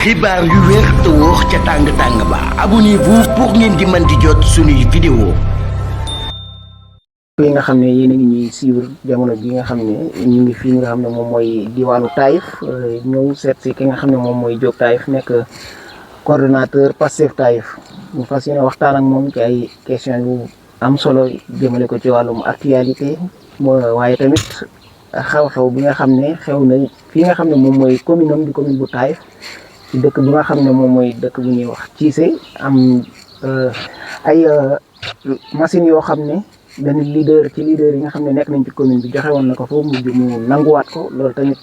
xibaar yu wér te wóor ca tàng ba abonnez-vous pour ngeen di mën di jot suñuy vidéo yi nga xam ne yéen a ngi ñuy suivre jamono bi nga xam ne ñu ngi fii nga xam ne moom mooy diwaanu Taïf ñëw seet si ki nga xam ne moom mooy Diop Taïf nekk coordonnateur Pastef Taïf ñu fas yéene waxtaan ak moom ci ay question yu am solo jëmale ko ci wàllum actualité waaye tamit xew-xew bi nga xam ne xew na fii nga xam ne moom mooy commune am di commune bu Taïf ci dëkk bi nga xam ne moom mooy dëkk bu ñuy wax Cissé am ay machines yoo xam ne benn leader yi nga xam ne nekk nañ ci commune bi joxe woon na ko foofu mujj mu nanguwaat ko loolu tamit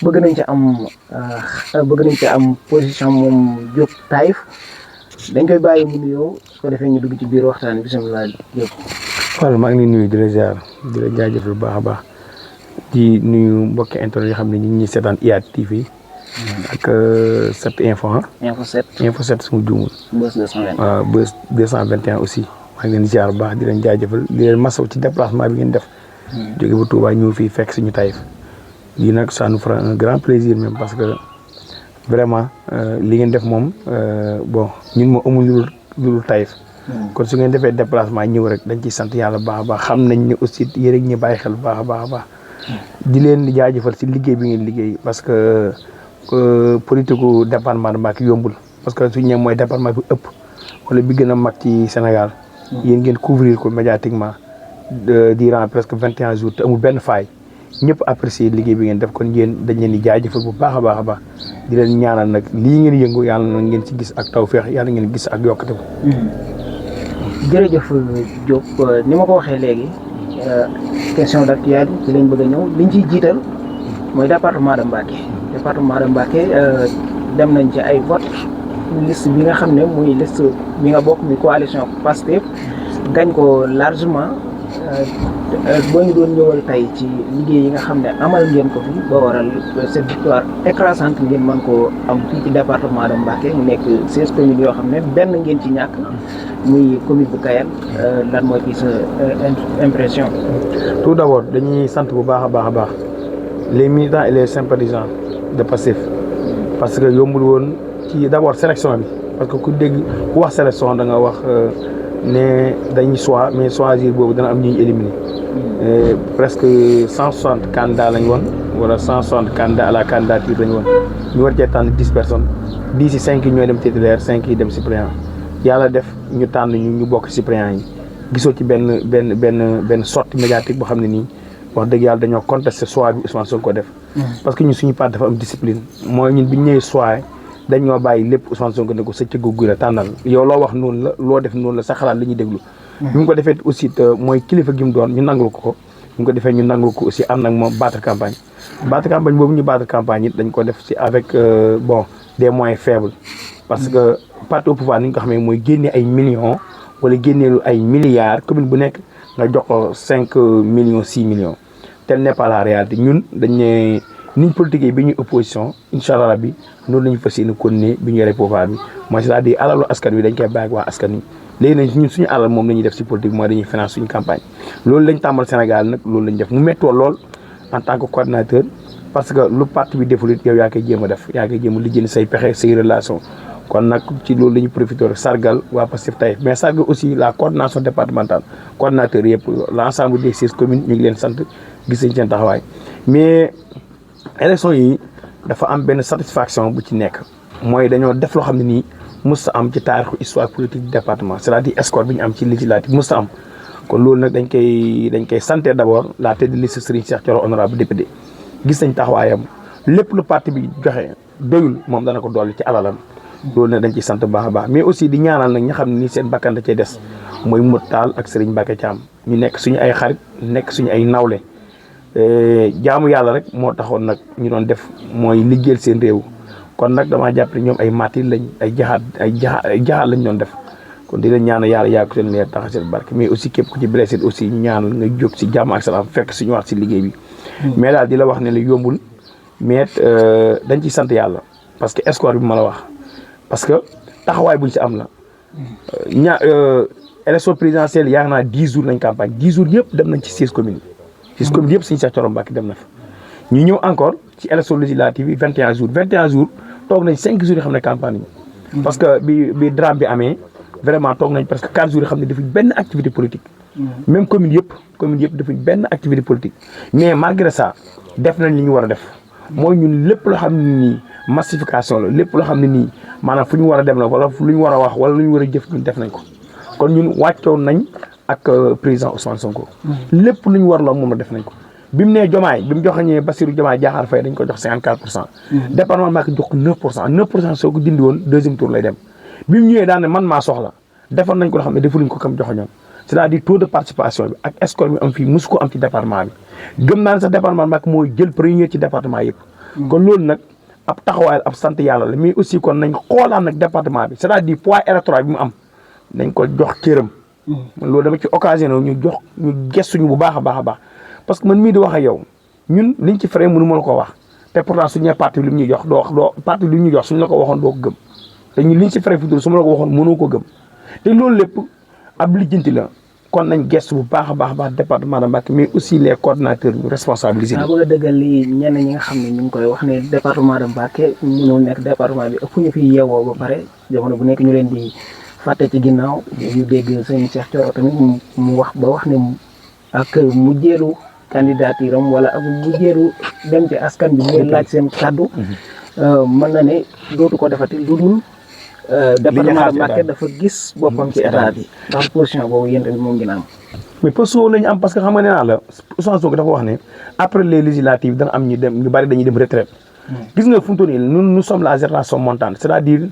bëgg nañ ci am position moom Diop Taïf dañ koy bàyyi mu nuyoo su ko defee ñu dugg ci biir waxtaan bi bisimilah Diop. waaw maa ngi nuyu di la ziar di la jaajëfal bu baax a baax di nuyu mbokki internet yoo xam ne ñu ngi ñuy seetaan IYAT TV ak 7 info info 7 suma juumul. Buzz 221 waaw Buzz 221 aussi. maa ngi leen ziar bu baax di leen jaajëfal di leen masaw ci déplacement bi ngeen def. jóge ba Touba ñëw fii fekk suñu Taïf. lii nag ça nous fera un grand plaisir même parce que vraiment li ngeen def moom bon ñun moo amul lu dul Taïf. kon su ngeen defee déplacement ñëw rek dañ ciy sant yàlla bu baax a baax xam nañ ne aussi yéen rek ñu bàyyi xel bu baax a baax a baax. di leen di jaajëfal si liggéey bi ngeen liggéey parce que politique gu département de Mbacké yombul parce que suñu ñëw mooy département bi ëpp wala bi gën a mag ci Sénégal. yéen ngeen couvrir ko médiatiquement durant presque 21 jours te amul benn faay ñëpp apprécier liggéey bi ngeen def kon yéen dañ leen di jaajëfal bu baax a baax a baax di leen ñaanal nag lii ngeen yëngu yàlla na ngeen ci gis ak tawféex yàlla ngeen gis ak yokkute ko. jërëjëf Diop ni ma ko waxee léegi question d'actualité ci lañ bëgg a ñëw liñ ciy jiital mooy département de Mbacké dem nañ ci ay vote liste bi nga xam ne muy liste bi nga bokk mi coalition Pastef gañ ko largement boo ñu doon ñëwal tey ci liggéey yi nga xam ne amal ngeen ko fi ba waral cette victoire écrasante ngeen mën koo am fii ci département de Mbacké mu nekk 16 communes yoo xam ne benn ngeen ci ñàkk muy commune bu Kayal lan mooy ci sa impression. tout d'abord dañuy sant bu baax a baax a baax les militants et les sympathisants de Pastef parce que yombul woon ci d'abord sélection bi parce que ku wax sélection da nga wax ne dañuy mais choisir boobu dana am ñuy éliminer presque 160 candidats lañ woon wala 160 candidats à la candidature lañ woon ñu war cee tànn 10 personnes 10 yi 5 yi ñooy dem titulaire 5 yi dem suppléant yàlla def ñu tànn ñu bokk suppléant yi gisoo ci benn sortie médiatique boo xam ne nii wax dëgg yàlla dañoo contester choix bi Ousmane Sonko def parce que ñun suñu parti dafa am discipline mooy ñun bi ñu ñëwee choix dañ ñoo bàyyi lépp Ousmane Sonko ne ko sa cëggu gu la tànnal yow loo wax noonu la loo def noonu la sa xalaat la ñuy déglu bi mu ko defee aussi mooy kilifa gi mu doon ñu nangul ko bi mu ko defee ñu nangul ko aussi ànd ak moom battre campagne boobu ñu battre campagne it dañ ko def si avec des moyens faibles parce que parti au pouvoir ni ñu ko xamee mooy génne ay millions wala génneelu ay milliards commune bu nekk nga jox ko 5 millions 6 millions tel n'est pas la réalité ñun dañ ne niñ politique bi ñuy opposition incha allah bi noonu la ñu fas yéene continuer bi ñu yore pouvoir bi mooy c'est-à-dire alalu askan wi dañ koy bàyyi ak waa askan wi léegi nag ñun suñu alal moom la ñuy def si politique mooy dañuy finance suñu campagne loolu lañ tàmbal Sénégal nag loolu lañ def mu méttoo lool en tant que coordinateur parce que lu parti bi deful it yow yaa koy jéem a def yaa koy jéem a lijjanti say pexe say relation kon nag ci loolu la ñu profité sargal waa Pastef Taïf mais sargal aussi la coordination départementale coordinateur yëpp l'ensemble des 16 communes ñu ngi leen sant gis nañ seen taxawaay mais élection yi dafa am benn satisfaction bu ci nekk mooy dañoo def loo xam ne nii mës a am ci taarixu histoire politique du département c'est-à-dire score bi ñu am ci législative mës a am kon loolu nag dañ koy santé d'abord la tête de liste Serigne Cheikh Thioro honorable député gis nañ taxawaayam lépp lu parti bi joxe doyul moom dana ko dolli ci alalam loolu nag dañ ciy sant bu baax a baax mais aussi di ñaanal nag ñi xam ne nii seen bakkan da cee des mooy Modou Tall ak Serigne Mbacké Thiam ñu nekk suñu ay xarit nekk suñu ay nawle jaamu yàlla rek moo taxoon nag ñu doon def mooy liggéeyal seen réew kon nag damaa jàpp ne ñoom ay martyr lañ ay jaxaat lañ doon def kon di leen ñaanal yàlla yaa ko seen leer taxa seen barke mais aussi képp ku ci blessé aussi ñu ñaanal nga jóg si jàmm ak salaam fekk suñu wax si liggéey bi mais daal di la wax ne la yombul mais dañ ciy sant yàlla parce que espoir bi ma la wax parce que taxawaay buñ si am la élection présidentielle yaa naa 10 jours nañ campagne 10 jours yëpp dem nañ ci 16 communes yëpp suñu Cheikh Thioro Mbacké dem na fa ñu ñëw encore ci élection législative yi 21 jours toog nañ 5 jours yoo xam ne campagne yi. parce que bi drame bi amee vraiment toog nañ presque 4 jours yoo xam ne defuñ benn activité politique. même commune yëpp defuñ benn activité politique mais malgré ça def nañ li ñu war a def mooy ñun lépp loo xam ne nii massification la lépp loo xam ne nii maanaam fu ñu war a dem la wala lu ñu war a wax wala lu ñu war a jëf ñun def nañ ko kon ñun wàccoon nañ ak président Ousmane Sonko. lépp lu ñu war la moom la def nañ ko. bi mu nee Diomaye bi mu joxañee Bassirou Diomaye Diakhar Faye dañ ko jox 54%. département Mbacké jox ko 9%. 9% soo ko dindi woon deuxième tour lay dem bi mu ñëwee daan ne man maa soxla defar nañ ko loo xam ne defuñu ko kam joxañoon c'est-à-dire taux de participation bi ak escole bi am fii mosu ko am ci département bi gëm naa ne sax département Mbacké mooy jël premier ci département yëpp. kon loolu nag ab taxawaay ab sant yàlla la mais aussi kon nañ xoolaan nag département bi c'est-à-dire poids électoral bi mu am nañ ko jox cëram. loolu dama ci occasion ñu gestuñu bu baax a baax parce que man mii di wax ak yow ñun liñ ci frais mënu ma la ko wax te pourtant suñu parti bi li mu ñuy jox doo parti bi li mu ñuy jox suñu la ko waxoon doo ko gëm te ñun liñ ci frais futur su ma la ko waxoon mënoo ko gëm te loolu lépp ab lijjanti la kon nañ gestu bu baax a baax département de Mbacké mais aussi les coordonnateurs ñu responsabiliser. bëgg a dëggal li ñenn ñi nga xam ne ñu ngi koy wax ne département de Mbacké mënul nekk département bi ëpp ñu fi yeewoo ba pare jamono bu nekk ñu leen di fàtte ci ginnaaw ñu dégg sëñ Cheikh Thioro tamit mu wax ba wax ne ak mujjeelu candidature am wala ak mujjeelu dem ci askan bi muy laaj seen kàddu mën na ne dootu ko defati lu dul département de Mbacké dafa gis boppam ci état bi ndax position boobu yéen tamit moom ngeen am. mais position la ñu am parce que xam nga nee naa la Ousmane Sonko dafa wax ne après les législatives dana am ñu bari dañuy dem retraite. gis nga fu mu toll nii nous sommes la génération montante c'est-à-dire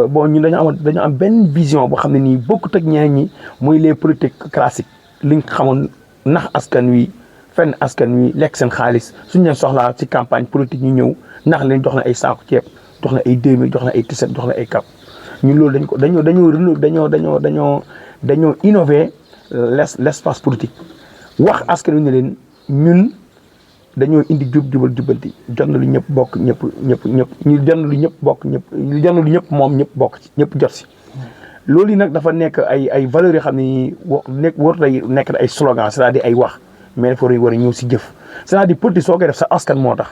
bon ñun dañu am benn vision boo xam ne nii bokkut ak ñeneen ñi muy les politiques classiques liñ xamoon nax askan wi fenn askan wi lekk seen xaalis suñu leen soxlaa ci campagne politique ñu ñëw nax leen jox na ay saako ceeb jox na ay 2000 jox na ay tiset jox na ay cap ñun loolu dañoo innover l'espace politique wax askan wi ne leen ñun dañoo indi jubanti jot na lu ñëpp bokk ñëpp ñu jot na lu ñëpp bokk ñëpp ñu jot na lu ñëpp moom ñëpp bokk ci ñëpp jot si loolu yi nag dafa nekk ay valeurs yoo xam ne warut a nekk ay slogan c'est-à-dire ay wax mais dafa war a ñëw si jëf c'est-à-dire politique soo koy def sa askan moo tax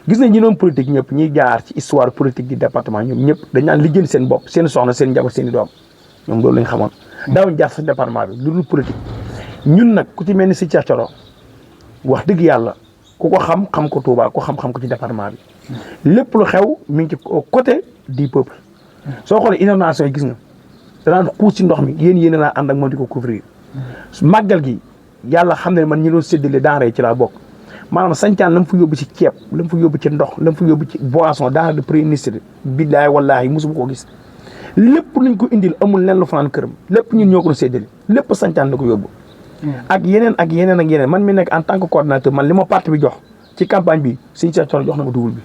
gis nañ ñi doon politique ñëpp ñiy jaar ci histoire politique du département ñoom ñëpp dañ naan lijjanti seen bopp seen soxna seen njaboot seen i doom ñoom loolu lañ xamoon daawuñ jaar sa département bi lu dul politique ñun nag ku ci mel ni si Cheikh Thioro wax dëgg yàlla ku ko xam ko Touba ku xam ko ci département bi lépp lu xew mi ngi ci côté du peuple soo xoolee inondation yi gis nga danaan xuus ci ndox mi yéen naa ànd ak moom di ko couvrir màggal gi yàlla xam ne man ñi doon séddale denrée ci laa bokk maanaam sañcaan la mu fa yóbbu ci ceeb la mu fa yóbbu ci ndox la mu fa yóbbu ci boisson denrée de premier ministre billaay wallaahi mosuma koo gis lépp luñ ko indil amul leen lu fanaan këram lépp ñun ñoo ko doon séddale lépp sañcaan la ko yóbbu ak yeneen man mi nekk en tant que coordinateur man li ma parti bi jox ci campagne bi Serigne Cheikh Thioro jox na ma double bi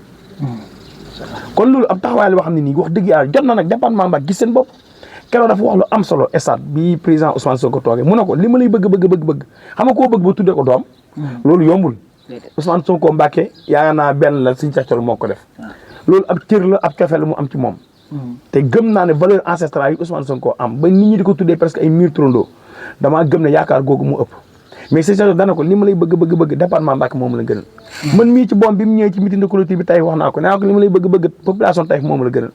kon loolu ab taxawaay la boo xam ne nii wax dëgg yàlla jot na nag département Mbacké gis seen bopp keroog dafa wax lu am solo stade bi président Ousmane Sonko toogee mu ne ko li ma lay bëgg xam nga koo bëgg ba tuddee ko doom loolu yombul Ousmane Sonko Mbacké yaakaar naa benn la Serigne Cheikh Thioro moo ko def loolu ab cër la ab cofeel la mu am ci moom te gëm naa ne valeur ancestrale yi Ousmane Sonko am ba nit ñi di ko tuddee presque ay mille turandoo damaa gëm ne yaakaar googu mu ëpp mais Serigne Cheikh Thioro dana ko li ma lay bëgg département Mbacké moom la gënal man mii ci boom bi mu ñëwee ci meeting de clôture bi Taïf wax naa ko nee naa ko li ma lay bëgg population Taïf moom la gënal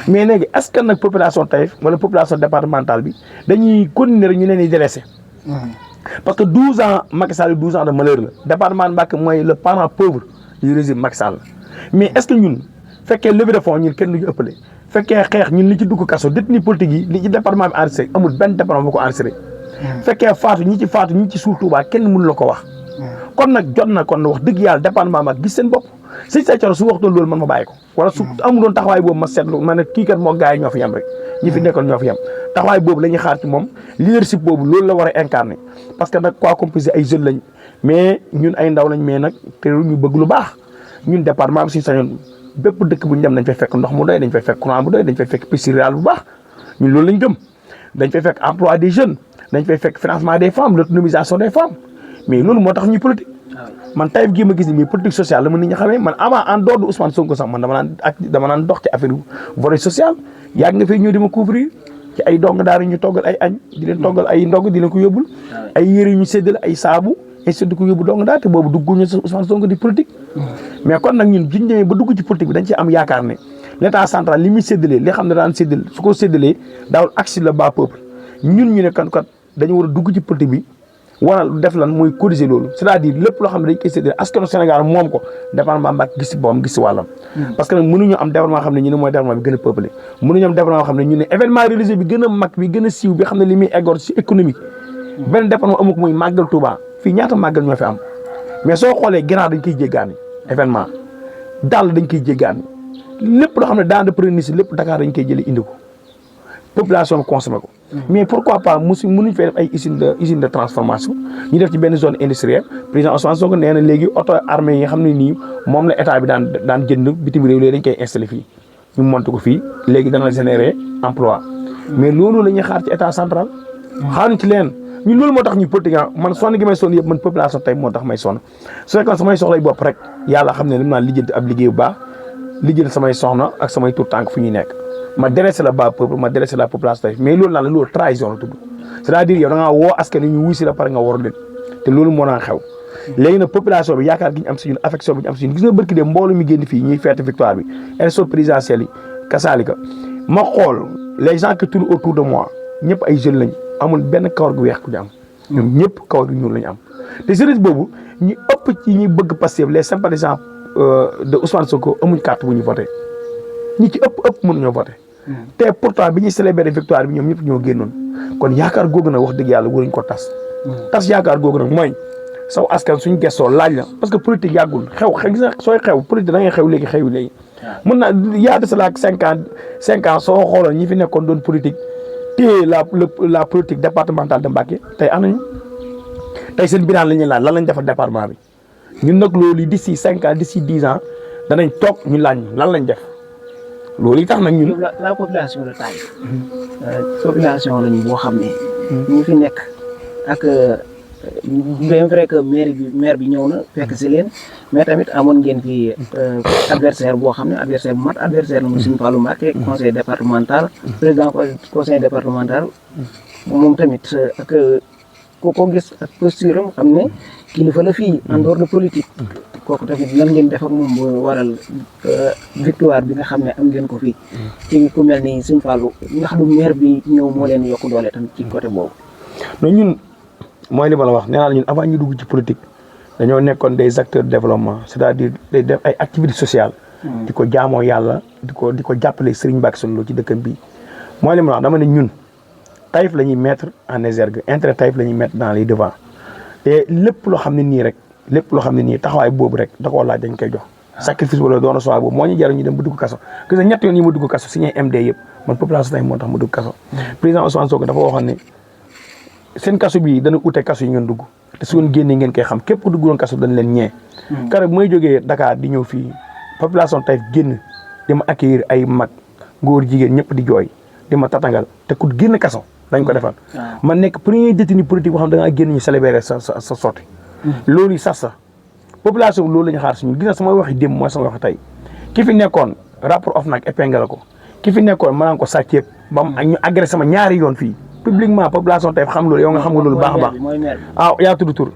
mais léegi est-ce que nag population Taïf wala population départementale bi dañuy continuer rek ñu leen di délaissé parce que 12 ans Macky Sall 12 ans de malheur la département Mbacké mooy le parent pauvre du régime Macky Sall mais est-ce que ñun fekkee levée de fonds ñun kenn duñu ëppale fekkee xeex ñun li ci dugg kaso détenu politique yi li ci département bi enregistré amul benn département bu ko enregistré fekkee faatu ñi ci suul Touba kenn mënu la ko wax kon nag jot na kon wax dëgg yàlla département Mbacké gis seen bopp Serigne Cheikh Thioro su waxtoon loolu man ma bàyyi ko wala su amul doon taxawaay boobu ma seetlu ma ne kii kat moo gars yi ñoo fi yem rek ñi fi nekkoon ñoo fi yem taxawaay boobu la ñuy xaar ci moom leadership boobu loolu la war a incarner parce que nag quoi composé ay jeunes lañ mais ñun ay ndaw lañ mais nag te ñu bëgg lu baax ñun département bi suñu sañoon bépp dëkk bu ñu dem dañ fay fekk ndox mu doy dañ fay fekk courant bu doy dañ fay fekk piste rurale bu baax ñun loolu lañ gëm dañ fay fekk emploi des jeunes dañ fay fekk financement des femmes l'autonomisation des femmes mais loolu moo tax ñuy politique man Taïf gii ma gis ni mais politique sociale la ma nit ñi xamee man avant en dehors de Ousmane Sonko sax man dama naan dox ci affaire volet social yàgg nga fay ñëw di ma couvrir ci ay dong daara ñu toggal ay añ di leen toggal ay ndog di leen ko yóbbul ay yére ñu séddale ay saabu et di ko yóbbu dong daal te boobu dugguñu Ousmane Sonko di politique mais kon nag ñun biñu demee ba dugg ci politique bi dañ ci am yaakaar ne l'état central li muy séddalee li xam ne daan séddale su ko séddalee daawul agsi le bas peuple ñun ñu ne kat dañu war a dugg ci politique bi war a def lan mooy corriger loolu c'est-à-dire lépp loo xam ne dañ koy séddale askanu Sénégal moom ko département Mbacké gis si boppam gis si wàllam parce que nag mënuñu am département xam ne ñu ne mooy département bi gën a peuplé mënuñu am département xam ne ñu ne événement religieux bi gën a mag bi gën a siiw bi xam ne li muy eggoor si économique benn département amu ko muy màggal Touba fii ñaata màggal ñoo fi am mais soo xoolee ginaar dañ koy jéggaani événement dàll dañ koy jéggaani lépp loo xam ne dans de prémices lépp Dakar dañ koy jëlee indi ko population bi consommé ko mais pourquoi pas mënuñ fay def ay usine de transformation ñu def ci benn zone industrielle président Ousmane Sonko nee na léegi auto armée yi nga xam ne nii moom la état bi daan jënd bitim réew léegi dañ koy installé fii ñu monté ko fii léegi dana générer emploi mais loolu la ñuy xaar ci état central xaaruñ ci leen ñun loolu moo tax ñu politique man sonn gi may sonn yëpp man population tey moo tax may sonn su fekkoon samay soxlay bopp rek yàlla xam ne lim naan lijjanti ab liggéey bu baax lijjanti samay soxna ak samay tout tànk fu ñuy nekk ma délaissé la bas peuple ma délaissé la population tey mais loolu naan la loolu trahison la tudd c'est-à-dire yow da ngaa woo askan wi ñu wuy si la pare nga war leen te loolu moo daan xew léegi nag population bi yaakaar gi ñu am si ñun affection bi ñu am si ñun gis nga bërki de mboolu mi génn fii ñuy fête victoire bi élection présidentielle yi kasaalika ma xool les gens qui tournent autour de moi ñëpp ay jeunes lañ amul benn kawar gu weex ku ñu am ñoom ñëpp kawar gu ñuul lañu am te jeunesse boobu ñu ëpp ci ñi bëgg Pastef les sympathisants de Ousmane Sonko amuñ carte bu ñu voté ñi ci ëpp mënuñoo voté te pourtant bi ñuy célébrer victoire bi ñoom ñëpp ñoo génnoon kon yaakaar googu nag wax dëgg yàlla waruñ ko tas yaakaar googu nag mooy saw askan suñ gestoo laaj la parce que politique yàggul gis nga sooy xew politique da ngay xew léegi mën naa yaata sa laak 5 ans soo xooloon ñi fi nekkoon doon politique téye la politique départementale de Mbacké tey am nañu tey seen bilan la ñuy laaj lan lañ defal département bi ñun nag loolu d'ici 5 ans d'ici 10 ans danañ toog ñu laaj lan lañ def loolu yi tax nag ñun. la population de taille. population lañu boo xam ne. ñu fi nekk ak bien vrai que maire bi ñëw na fekk si leen mais tamit amoon ngeen fi adversaire boo xam ne adversaire bu mat adversaire la mu Serigne Fallou Mbacké conseil départemental président conseil départemental moom tamit ak ko gis ak posture am xam ne kilifa la fii en dehors de politique. kooku tamit lan ngeen def ak moom bu waral victoire bi nga xam ne am ngeen ko fii ci ku mel ni Serigne Fallou ndax du maire bi ñëw moo leen yokk doole tamit ci côté boobu. non ñun mooy li ma la wax nee naa la ñun avant ñu dugg ci politique dañoo nekkoon des acteurs de développement c'est-à-dire day def ay activités sociales. di ko jaamoo yàlla di ko jàppale Serigne Mbacké Soxna Lo ci dëkkam bi mooy li ma la wax dama ne ñun Taïf la ñuy mettre en exergue intérêt Taïf la ñuy mettre dans les devants te lépp loo xam ne nii rek. lépp loo xam ne nii taxawaay boobu rek da koo laaj dañ koy jox sacrifice wala doon soit boobu moo ñu jar ñu dem ba dugg kaso gis nga ñett yoon yi ma dugg kaso signé MD yëpp man population tey moo tax ma dugg kaso président Ousmane Sonko dafa waxoon ne seen kaso bi dana ute kaso yi ngeen dugg te su ngeen génnee ngeen koy xam képp ku duggoon kaso dañ leen ñee kare bu may jógee Dakar di ñëw fii population tey génn di ma accueillir ay mag góor jigéen ñëpp di jooy di ma tatangal te ku génn kaso dañ ko defal man nekk premier détenu politique boo xam da ngaa génn ñu célébrer sa sortie loolu yi sax population loolu la ñu xaar suñu gis na sama waxi démb mooy sama waxi tey ki fi nekkoon rapport OFNAC épingle ko ki fi nekkoon ma naan ko sàcceeg ba ñu agressé sama ñaari yoon fii publiquement population tey xam loolu yow nga xam nga loolu baax a baax yaa tudd tur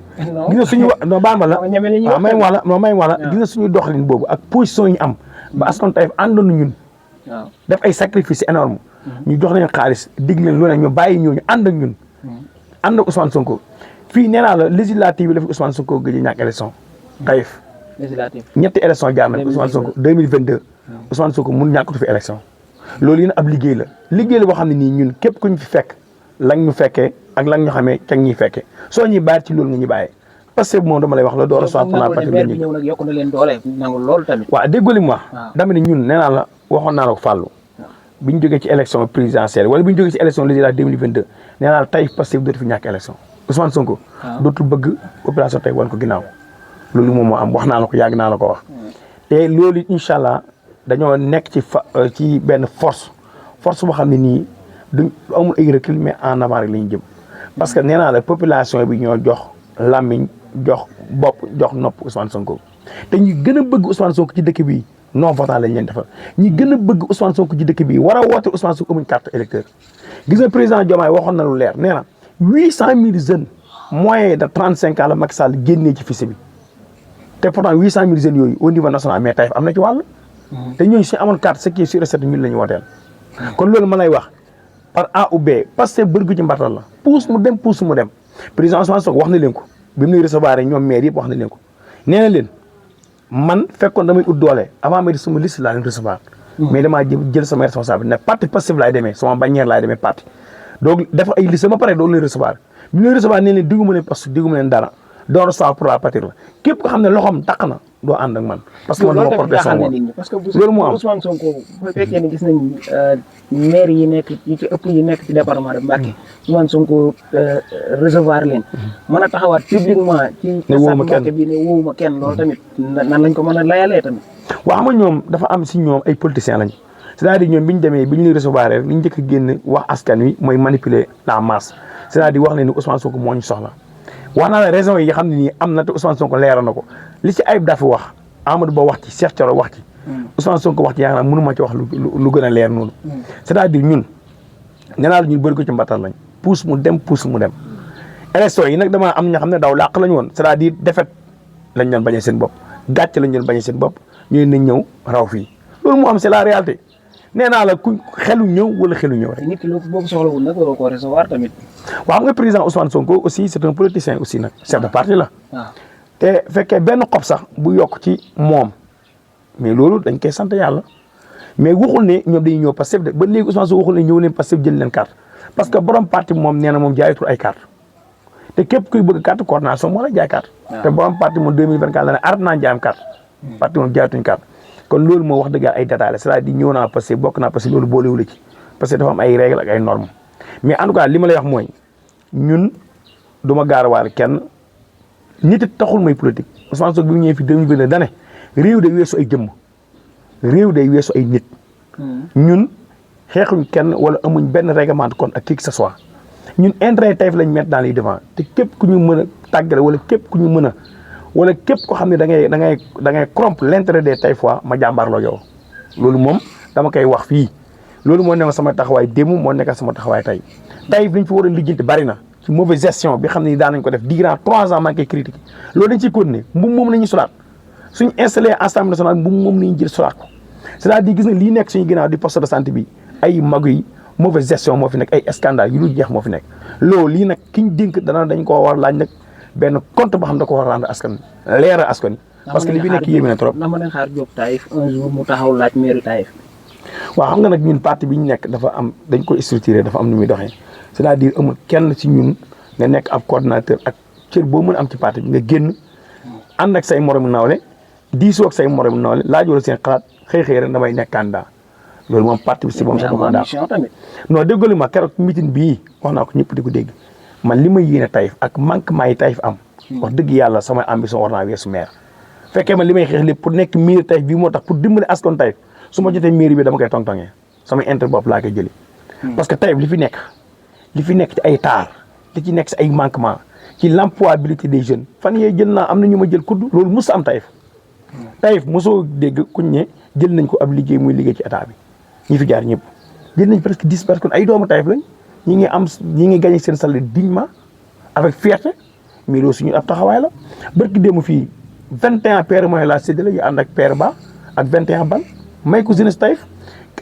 gis na suñu non baan ma la waaw may wala gis na suñu doxalin boobu ak position yi ñu am ba askan tey àndoon na ñun def ay sacrifice énorme ñu jox leen xaalis dig leen lu ne ñu bàyyi ñooñu ànd ak ñun ànd ak Ousmane Sonko fii nee naa la législative bi la fi Ousmane Sonko gëj a ñàkk élection Taïf ñetti élection jaar na Ousmane Sonko 2022 Ousmane Sonko mun ñàkkatu fi élection loolu yéen ab liggéey la boo xam ne nii ñun képp ku ñu fi fekk lañ ñu fekkee ak lañ ñu xamee ca ñuy fekkee soo ñuy bàyyi ci loolu nga ñu bàyyee parce que moom dama lay wax la door a soit pour la partie bi ñëw nag yokk na leen doole nangul loolu tamit waaw déggoo li mu wax dama ne ñun nee naa la waxoon naa la ko Fallou bi ñu jógee ci élection présidentielle wala bi ñu jógee ci élection législative 2022 nee naa la Taïf Pastef dootu fi ñàkk élection Ousmane Sonko dootul bëgg population tey wan ko ginnaaw loolu moom moo am wax naa la ko yàgg naa la ko wax te loolu incha allah dañoo nekk ci benn force boo xam ne nii duñ amul ay recul mais en avant rek la ñu jëm parce que nee naa la population bi ñoo jox làmmiñ jox bopp jox nopp Ousmane Sonko te ñi gën a bëgg Ousmane Sonko ci dëkk bi non votant lañ leen defal ñi gën a bëgg Ousmane Sonko ci dëkk bi war a woote Ousmane Sonko amuñ carte électeur gis nga président Diomaye waxoon na lu leer nee na 800 000 jeunes moyen de 35 ans la Macky Sall génnee ci fichier bi te pourtant 800 000 jeunes yooyu au niveau national mais Taïf am na ci wàll te ñooñu suñu amoon carte ce qui est sur 7000 la ñu wooteel. kon loolu ma lay wax par A ou B parce que bërgu ci mbartal la puus mu dem président Ousmane Sonko wax na leen ko bi mu nuy recevoir ñoom maire yëpp wax na leen ko nee na leen man fekkoon damay ut doole avant may di suma liste laa leen recevoir. mais damaa jël sama responsable ne parti Pastef laay demee sama bannière laay demee parti donc dafa ay liste ba pare doon leen recevoir bi ñu leen recevoir nee leen digguma leen parce que digguma leen dara doon recevoir pour la patrie la képp ko xam ne loxoom taq na doo ànd ak man. parce que man dama porté sama parce que loolu moo am Ousmane Sonko bu fekkee ne gis nañ maire yi nekk yi ci ëpp yi nekk ci département de Mbacké Ousmane Sonko recevoir leen mën a taxawaat publiquement ci Mbacké bi ne wóowuma kenn loolu tamit nan lañ ko mën a layalee tamit. waaw xam nga ñoom dafa am si ñoom ay politiciens lañ c'est-à-dire ñoom bi ñu demee bi ñu leen recevoir rek li ñu njëkk a génn wax askan wi mooy manipuler la masse c'est-à-dire wax ne ni Ousmane Sonko moo ñu soxla wax naa la raison yi xam ne nii am na te Ousmane Sonko leeral na ko li ci Ayib Daffé wax Amadou Ba wax ci Cheikh Thioro wax ci Ousmane Sonko wax ci yaakaar naa mënu ma ci wax lu gën a leer noonu c'est-à-dire ñun nee naa la ñun bëri ko ci mbattal lañ puus mu dem élection yi nag dama am ñoo xam ne daw làq lañ woon c'est-à-dire défaite lañ doon bañee seen bopp gàcce lañ doon bañee seen bopp ñooy nañ ñëw raw fii loolu moo am c'est la réalité nee naa la ku xelu ñëw wala xelu ñëw rek. nit ki boo ko soxlawul nag waroo koo recevoir tamit. waaw xam nga président Ousmane Sonko aussi c'est un politicien aussi nag chef de parti la. waaw te fekkee benn xob sax bu yokk ci moom mais loolu dañ koy sant yàlla mais waxul ne ñoom dañuy ñëw Pastef de ba léegi Ousmane Sonko waxul ne ñëw leen Pastef jël leen carte parce que borom parti moom nee na moom jaayatul ay carte te képp kuy bëgg carte coordination moo la jaay carte. te borom parti moom 2024 la ne arrêté naa jaayam carte. parti moom jaayatuñ carte. kon loolu moo wax dëgg ay détails c'est-à-dire ñëw naa parce que bokk naa parce que loolu boolewul ci parce que dafa am ay règles ak ay normes mais en tout cas li ma lay wax mooy ñun du ma gaarawaale kenn nit it taxul may politique Ousmane Sonko bi mu ñëwee fi 2022 da ne réew day weesu ay jëmm réew day weesu ay nit. ñun xeexuñ kenn wala amuñ benn règlement de compte ak qui que ce soit ñun intérêt Taïf lañ mettre dans les devants te képp ku ñu mën a tàggale wala képp ku ñu mën a. wala képp ko xam ne da ngay corrompre l'intérêt des Taïfois ma jàmbaarloo yow loolu moom dama koy wax fii loolu moo nekk sama taxawaay démb moo nekk sama taxawaay tey Taïf liñ fi war a lijjanti bari na ci mauvaise gestion bi xam ne daan nañ ko def durant 3 ans maa ngi koy critiqué loolu dañ ciy continuer mbuum moom la ñuy solaat suñ installé assemblée nationale mbuum moom la ñuy jël solaat ko c'est-à-dire gis nga lii nekk suñu ginnaaw di poste de santé bi ay magu yi mauvaise gestion moo fi nekk ay scandale yu dul jeex moo fi nekk loolu lii nag kiñ dénk dañ koo war laaj nag benn compte boo xam da ko war a rendre askan leeral askan parce que li fi nekk yéeme na trop. na ma leen xaar Diop Taïf un jour mu taxaw laaj mairie Taïf. waaw xam nga nag ñun parti bi ñu nekk dafa am dañ ko structuré dafa am nu muy doxee c'est-à-dire amul kenn ci ñun nga nekk ab coordonnateur ak cër boo mën a am ci parti bi nga génn ànd ak say moromu nawle diisoo ak say moromu nawle laajoo seen xalaat xëy rek damay nekk candidat loolu moom parti bi si moom sax mandat non déggoolu ma keroog meeting bii wax naa ko ñëpp di ko dégg man li may yéene Taïf ak manquement yi Taïf am wax dëgg yàlla samay ambition war naa weesu maire fekkee man li may xeex lépp pour nekk maire Taïf bii moo tax pour dimbali askan Taïf su ma jotee mairie bi dama koy tongtongee samay intérêt bopp laa koy jëli parce que Taïf li fi nekk ci ay taar li ci nekk ci ay manquement ci l'employabilité des jeunes fan yee jël naa am na ñu ma jël kudd loolu mos am Taïf mosoo dégg kuñ ne jël nañ ko ab liggéey muy liggéey ci état bi ñi fi jaar ñëpp jël nañ presque 10 personnes ay doomu Taïf lañ ñi ngi gagné seen salaire dignement avec fierté mais loolu suñu ab taxawaay la barki démb fii 21 paires mooy la séddale yu ànd ak paire ba ak 21 bal may ko jeunesse Taïf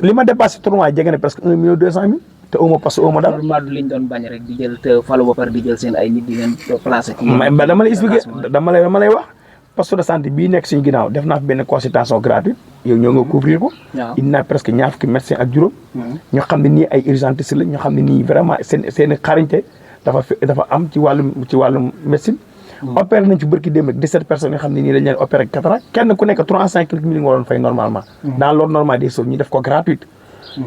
li ma dépassé tournoi jege na presque 1.200.000 te auma parce que auma dara. loolu liñ doon bañ rek di jël te falu ba pare di jël seen ay nit di leen placé. dama lay expliqué dama lay wax poste de santé bii nekk suñu ginnaaw def naa fi benn consultation gratuite yow ñoo nga couvrir ko. waaw indi naa presque ñaar fukki médecin ak juróom. ñoo xam ne nii ay urgentiste la ñoo xam ne nii vraiment seen xarañte dafa am ci wàllum médecine. opéré nañ ci bërki démb rek 17 personnes yoo xam ne nii dañ leen opéré ak cataracte kenn ku nekk 305 mille nga waroon fay normalement. dans l'ordre normal des choses ñu def ko gratuite.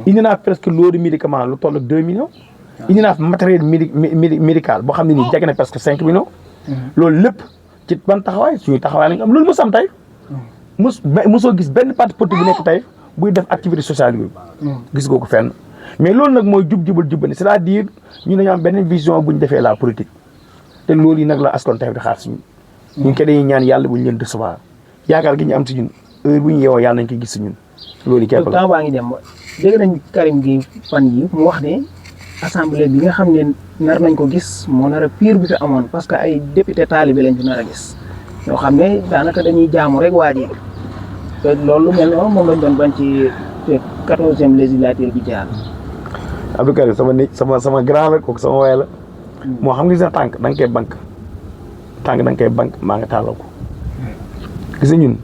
indi naa presque lot de médicament lu toll ak 2 millions. indi naa matériel médical boo xam ne nii jege na presque 5 millions. loolu lépp ci ban taxawaay suñuy taxawaay lañ am loolu mos am Taïf. mosoo gis benn parti politique bu nekk Taïf buy def activité sociale yooyu. gis nga ko fenn mais loolu nag mooy jubal c'est-à-dire ñu dañoo am benn vision bu ñu defee la politique. te loolu yi nag la askan Taïf di xaar si ñun. ñun kay dañuy ñaan yàlla bu ñu leen recevoir yaakaar gi ñu am si ñun heure bu ñu yeewoo yàlla nañ ko gis si ñun. loolu képp la temps baa ngi dem dégg nañ Karim gi fan yi mu wax ne assemblée bi nga xam ne nar nañ ko gis moo nar a pire bi fi amoon parce que ay député taalibe lañ fi nar a gis. ñoo xam ne daanaka dañuy jaamu rek waa ji loolu mel noonu moom lañ doon bañ ci 14e législature bi jaar. Abdou Karim sama grand la kooku sama waay la. moo xam nga sa tànk da nga koy bank tànk da nga koy bank maa nga tàllal ko. gis nga ñun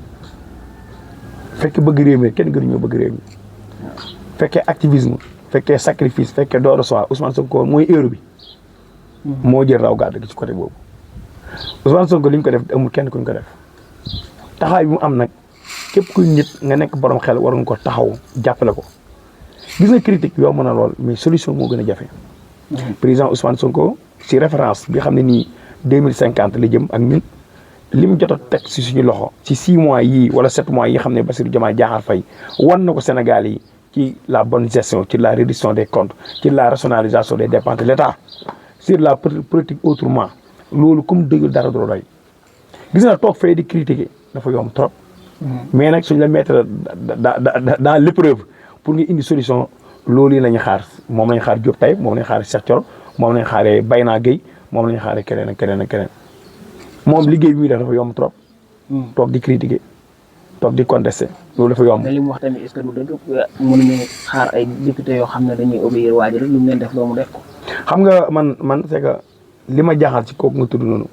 fekkee bëgg réew mi kenn gënuñoo bëgg réew mi fekkee activisme fekkee sacrifice fekkee don de soi Ousmane Sonko mooy héros bi. moo jël raw gàddu gi ci côté boobu. Ousmane Sonko li ñu ko def amul kenn kuñ ko def taxawaay bi mu am nag képp kuy nit nga nekk borom xel war nga ko taxaw jàppale ko gis nga critique yoo mën a lool mais solution moo gën a jafe. président Ousmane Sonko ci référence bi xam ne nii 2050 la jëm ak ñun li mu jot a teg si suñu loxo ci 6 mois yii wala 7 mois yi xam ne Bassirou Diomaye Diakhar Faye wan na ko Sénégal yi ci la bonne gestion ci la réduction des comptes ci la rationalisation des dépenses de l'État sur la politique autrement loolu comme dëgg dara du doy gis nga toog fee di critiquer dafa yomb trop. mais nag suñ la mettre dans l'épreuve pour nga indi solution loolu yi la ñu xaar moom la ñu xaar Diop Taïb moom la ñu xaar Cheikh Thioro moom la ñu xaaree Bayna Gueye moom la ñu xaaree keneen ak keneen ak keneen moom liggéey bi muy def dafa yomb trop. toog di critiquer toog di contester loolu dafa yomb. mais li mu wax tamit est-ce que du dëgg mënuñu xaar ay député yoo xam ne dañuy obéir waajal lu mu leen def loo mu def ko. xam nga man c'est que li ma jaaxal ci kooku nga tudd noonu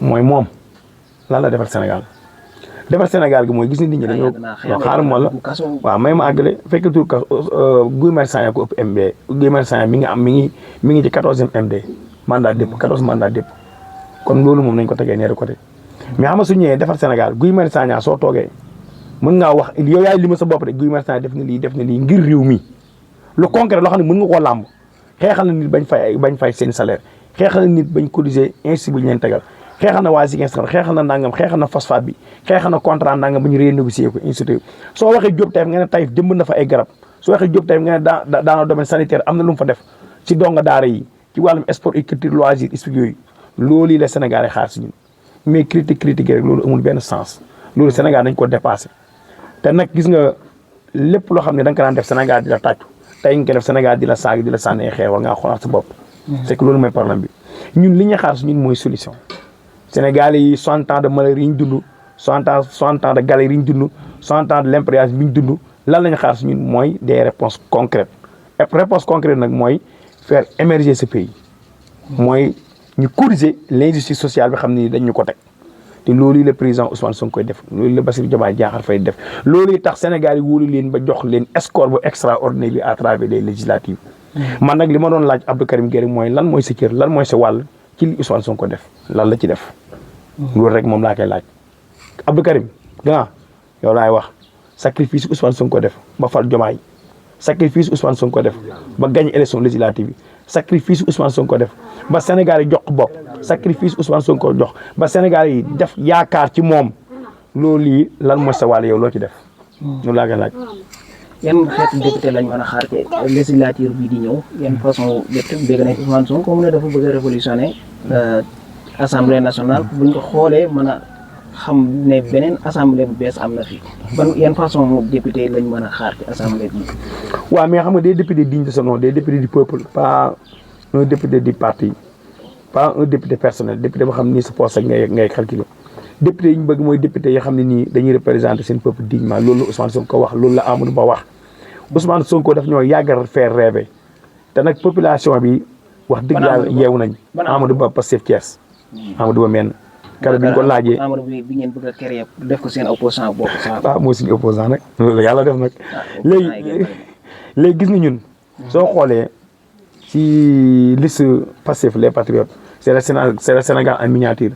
mooy moom lan la defar Sénégal gi mooy gis ni nit ñi dañoo xaar moo la waaw may ma àggale fekk tur kaso Guy Marius Sagna ko ëpp MD Guy Marius Sagna mi ngi ci 14e MD mandat dépôt 14 mandat dépôt kon loolu moom nañ ko tegee nee de côté mais xam nga su ñëwee defar Sénégal Guy Marius Sagna soo toogee mën ngaa wax yow yaay li ma sa bopp de Guy Marius Sagna def na lii ngir réew mi lu concret loo xam ne mën nga koo làmb xeexal na nit bañ fay seen salaire xeexal na nit bañ cotiser ainsi bu ñu leen tegal xeexal na waa Ziguinchor xeexal na nangam xeexal na phosphate bi xeexal na contrat nangam bu ñu renégocier ko institut soo waxee Diop Taïf nga ne Taïf jëmb na fa ay garab soo waxee Diop Taïf nga ne dans le domaine sanitaire am na lu mu fa def ci donga daara yi ci wàllum sport et culture loisir explique yooyu loolu yi la Sénégal yi xaar si ñun mais critique rek loolu amul benn sens loolu Sénégal dañ ko dépassé te nag gis nga lépp loo xam ne da nga ko daan def Sénégal di la tàccu tey nga ko def Sénégal di la saag di la sànnee xeer war ngaa xoolaat sa bopp c'est que loolu mooy problème bi ñun li ñu xaar si ñun mooy solution Sénégalais yi 60 ans de malheur yi ñu dund 60 ans de galère yi ñu dund 60 ans de l'impérialisme bi ñu dund lan la ñu xaar si ñun mooy des réponses concrètes et réponse concrète nag mooy faire émerger ce pays mooy ñu corriger l'injustice sociale bi xam ni dañ ñu ko teg te loolu yi le président Ousmane Sonko koy def loolu la Bassirou Diomaye Diakhar Faye def loolu yi tax Sénégal yi wóolu leen ba jox leen score bu extraordinaire bi à travers les législatives man nag li ma doon laaj Abdou Karim Gueye mooy lan mooy sa cër lan mooy sa wàll ci li Ousmane Sonko def lan la ci def loolu rek moom laa koy laaj Abdou Karim grand yow laay wax sacrifice Ousmane Sonko def ba fal Diomaye sacrifice Ousmane Sonko def ba gagné élection législative yi sacrifice Ousmane Sonko def ba Sénégal yi jox bopp sacrifice Ousmane Sonko jox ba Sénégal yi def yaakaar ci moom loolu yi lan mooy sa wàll yow loo ci def loolu laa koy laaj. yan xeetu député lañ mën a xaar ci législature bii di ñëw yan façon député dégg nañ Ousmane Sonko mu ne dafa bëgg a révolutionner assemblée nationale buñ ko xoolee mën a xam ne beneen assemblée bu bees am na fi ban yan façon député lañ mën a xaar ci assemblée bi. waaw mais xam nga des députés dignes de ce nom des députés du peuple pas un député du parti pas un député personnel député boo xam ne nii sa poste ak ngay calculer député yi ñu bëgg mooy député yoo xam ne nii dañuy représenter seen peuple dignement loolu la Ousmane Sonko wax loolu la Amadou Ba wax Ousmane Sonko daf ñoo yàggal faire rêver te nag population bi wax dëgg yàlla yeewu nañ Amadou Ba Pastef Thiès Amadou Ba men kala bi ñu ko laajee Amadou bi ngeen bëgg a créer def ko seen opposant bopp sax. waaw mooy suñu opposant nag loolu yàlla def nag léegi gis nga ñun soo xoolee ci liste Pastef les patriotes c'est le Sénégal en miniature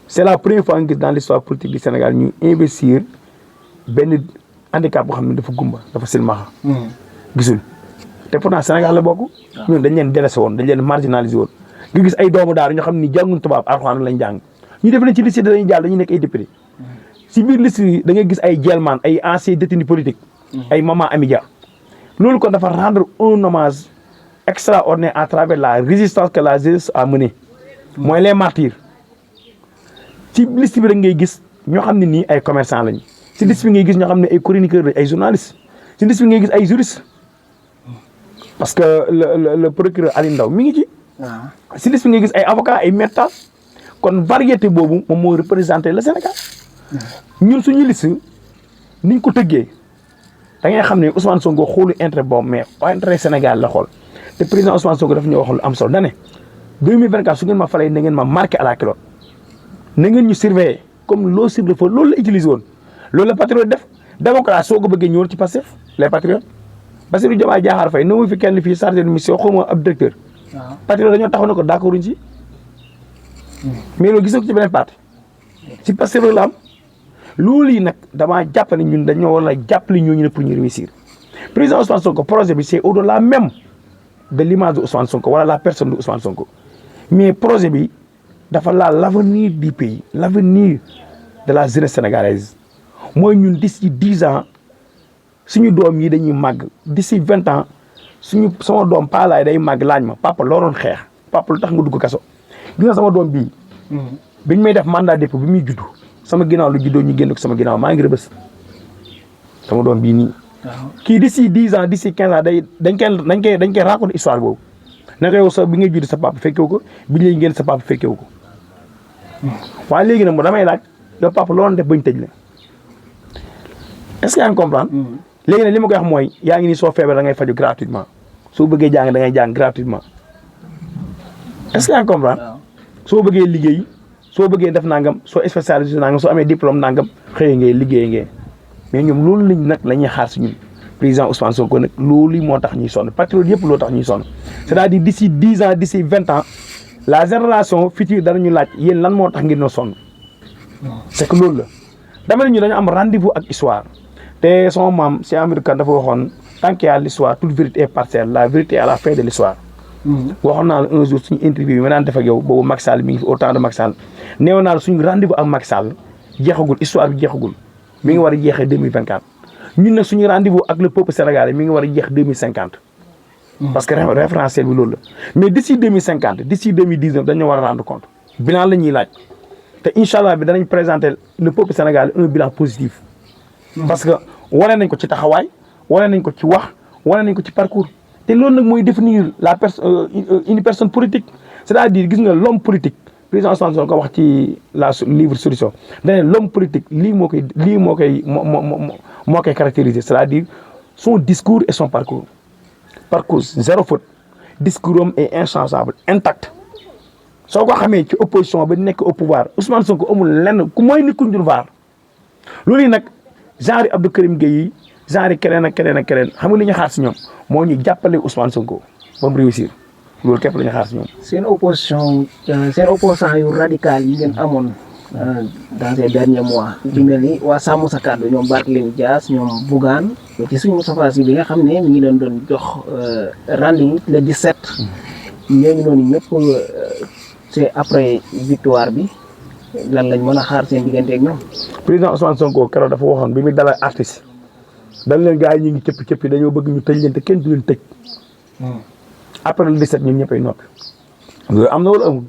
c'est la première fois nga gis dans l'histoire politique du Sénégal ñu investir benn handicap boo xam ne dafa gumba dafa silmaxa gisul te pourtant Sénégal la bokk ñun dañ leen délaissé woon dañ leen marginalisé woon nga gis ay doomu daara ñoo xam ni jànguñ tubaab alxuraan lañ jàng ñu def leen ci liste dañuy jàll dañuy nekk ay député si biir liste yi da ngay gis ay jelman ay anciens détenus politiques ay Maman Amidia loolu kon dafa rendre un hommage extraordinaire à travers la résistance que la jeunesse a menée mooy les martyrs ci liste bi rek ngay gis ñoo xam ne nii ay commerçants lañu ci liste bi ngay gis ñoo xam ne ay chroniqueurs lañ ay journalistes ci liste bi ngay gis ay juristes parce que le procureur Aliou Ndao mi ngi ci. ci liste bi ngay gis ay avocats ay médecins kon variété boobu moom moo représenté le Sénégal ñun suñu liste niñ ko tëggee da ngay xam ne Ousmane Sonko xoolu intérêt boobu mais intérêt Sénégal la xool te président Ousmane Sonko dafa ñu wax lu am solo da ne 2024 su ngeen ma falee na ngeen ma marqué à la culotte na ngeen ñu surveiller comme loo cible fa loolu la utilisé woon loolu la patriote def démocrate soo ko bëggee ñëwoon ci Pastef les patriotes Bassirou Diomaye Diakhar Faye ne fi kenn fii chargé de mission xaw ma ab directeur patriote dañoo taxaw na ko d'accord uñ ci mais loolu gis nga ko ci beneen parti si Pastef la am loolu yi nag damaa jàpp ne ñun dañoo war a jàppale ñooñu ne pour ñu réussir président Ousmane Sonko projet bi c'est au-delà même de l'image de Ousmane Sonko wala la personne de Ousmane Sonko mais projet bi dafa laal l'avenir du pays l'avenir de la jeunesse sénégalaise mooy ñun d'ici 10 ans suñu doom yi dañuy màgg d'ici 20 ans sama doom paalaay day màgg laaj ma papa loo doon xeex papa lu tax nga dugg kaso gis nga sama doom bii biñ may def mandat dépôt bi muy juddu sama ginnaaw lu juddoo ñu génn ko sama ginnaaw maa ngi rëbës sama doom bii nii kii d'ici 10 ans d'ici 15 ans dañ koy raconter histoire boobu naka yow sa bi ngay judd sa papa fekkewu ko bi lay génn sa papa fekkewu ko waaye léegi nag mo damay laaj yow papa loolu def bañ tëj la est-ce que yaa ngi comprendre léegi nag li ma koy wax mooy yaa ngi nii soo feebar da ngay faju gratuitement soo bëggee jàng da ngay jàng gratuitement est-ce que yaa ngi comprendre soo bëggee liggéey soo bëggee def nangam soo spécialisé nangam soo amee diplôme nangam xëy ngay liggéey ngeen mais ñoom loolu lañ nag la ñuy xaar si ñun président Ousmane Sonko nag loolu moo tax ñuy sonn patriote yëpp loo tax ñuy sonn c'est-à-dire d'ici 10 ans d'ici 20 ans la génération future danañu laaj yéen lan moo tax ngeen no sonn c'est que loolu la dama ne ñu dañu am rendez-vous ak histoire te sama maam Cheikh Amadou Kane dafa waxoon tant qu'il y a l'histoire toute vérité est partielle la vérité est à la fin de l'histoire waxoon naa la un jour suñu interview bi ma daan def ak yow boobu Macky Sall mi ngi fi au temps de Macky Sall néew naa la suñu rendez-vous ak Macky Sall jeexagul histoire bi jeexagul mi ngi war a jeexee 2024 ñun nag suñu rendez-vous ak le peuple sénégalais mi ngi war a jeex 2050 parce que référentiel bi loolu la mais d'ici 2050 d'ici 2019 dañoo war a rendre compte bilan la ñuy laaj te incha allah bi danañ présenter le peuple sénégalais un bilan positif parce que wane nañ ko ci taxawaay wane nañ ko ci wax wane nañ ko ci parcours te loolu nag mooy définir la une personne politique c'est-à-dire gis nga l'homme politique président Ousmane Sonko ko wax ci la livre solution dañ ne l'homme politique lii moo koy caractériser c'est-à-dire son discours et son parcours zéro faute discours am est inchangeable intact soo ko xamee ci opposition ba nekk au pouvoir Ousmane Sonko amul lenn ku mooy nit ku ñu vaar loolu yi nag genre Abdou Karim Gueye yi genre keneen ak keneen ak keneen xam nga li ñu xaar si ñoom moo ñu jàppale Ousmane Sonko ba mu réussir loolu képp la ñu xaar si ñoom. seen opposant yu radical yi ngeen amoon dans ces derniers mois. ci mel ni waa Sàmm Sa Kàddu ñoom Barthélémy Dias ñoom Bougane ci suñu Moustapha Sy bi nga xam ne mi ngi leen doon jox rendez-vous le 17. ñooñu noonu ñëpp c'est après victoire bi lan lañ mën a xaar seen diggante ak ñoom. président Ousmane Sonko keroog dafa waxoon bi muy dalal artiste dañ leen gars yi ñu ngi cëpp dañoo bëgg ñu tëj leen te kenn du leen tëj. après le 17 ñun ñëppay noppi. loolu am na wala amul.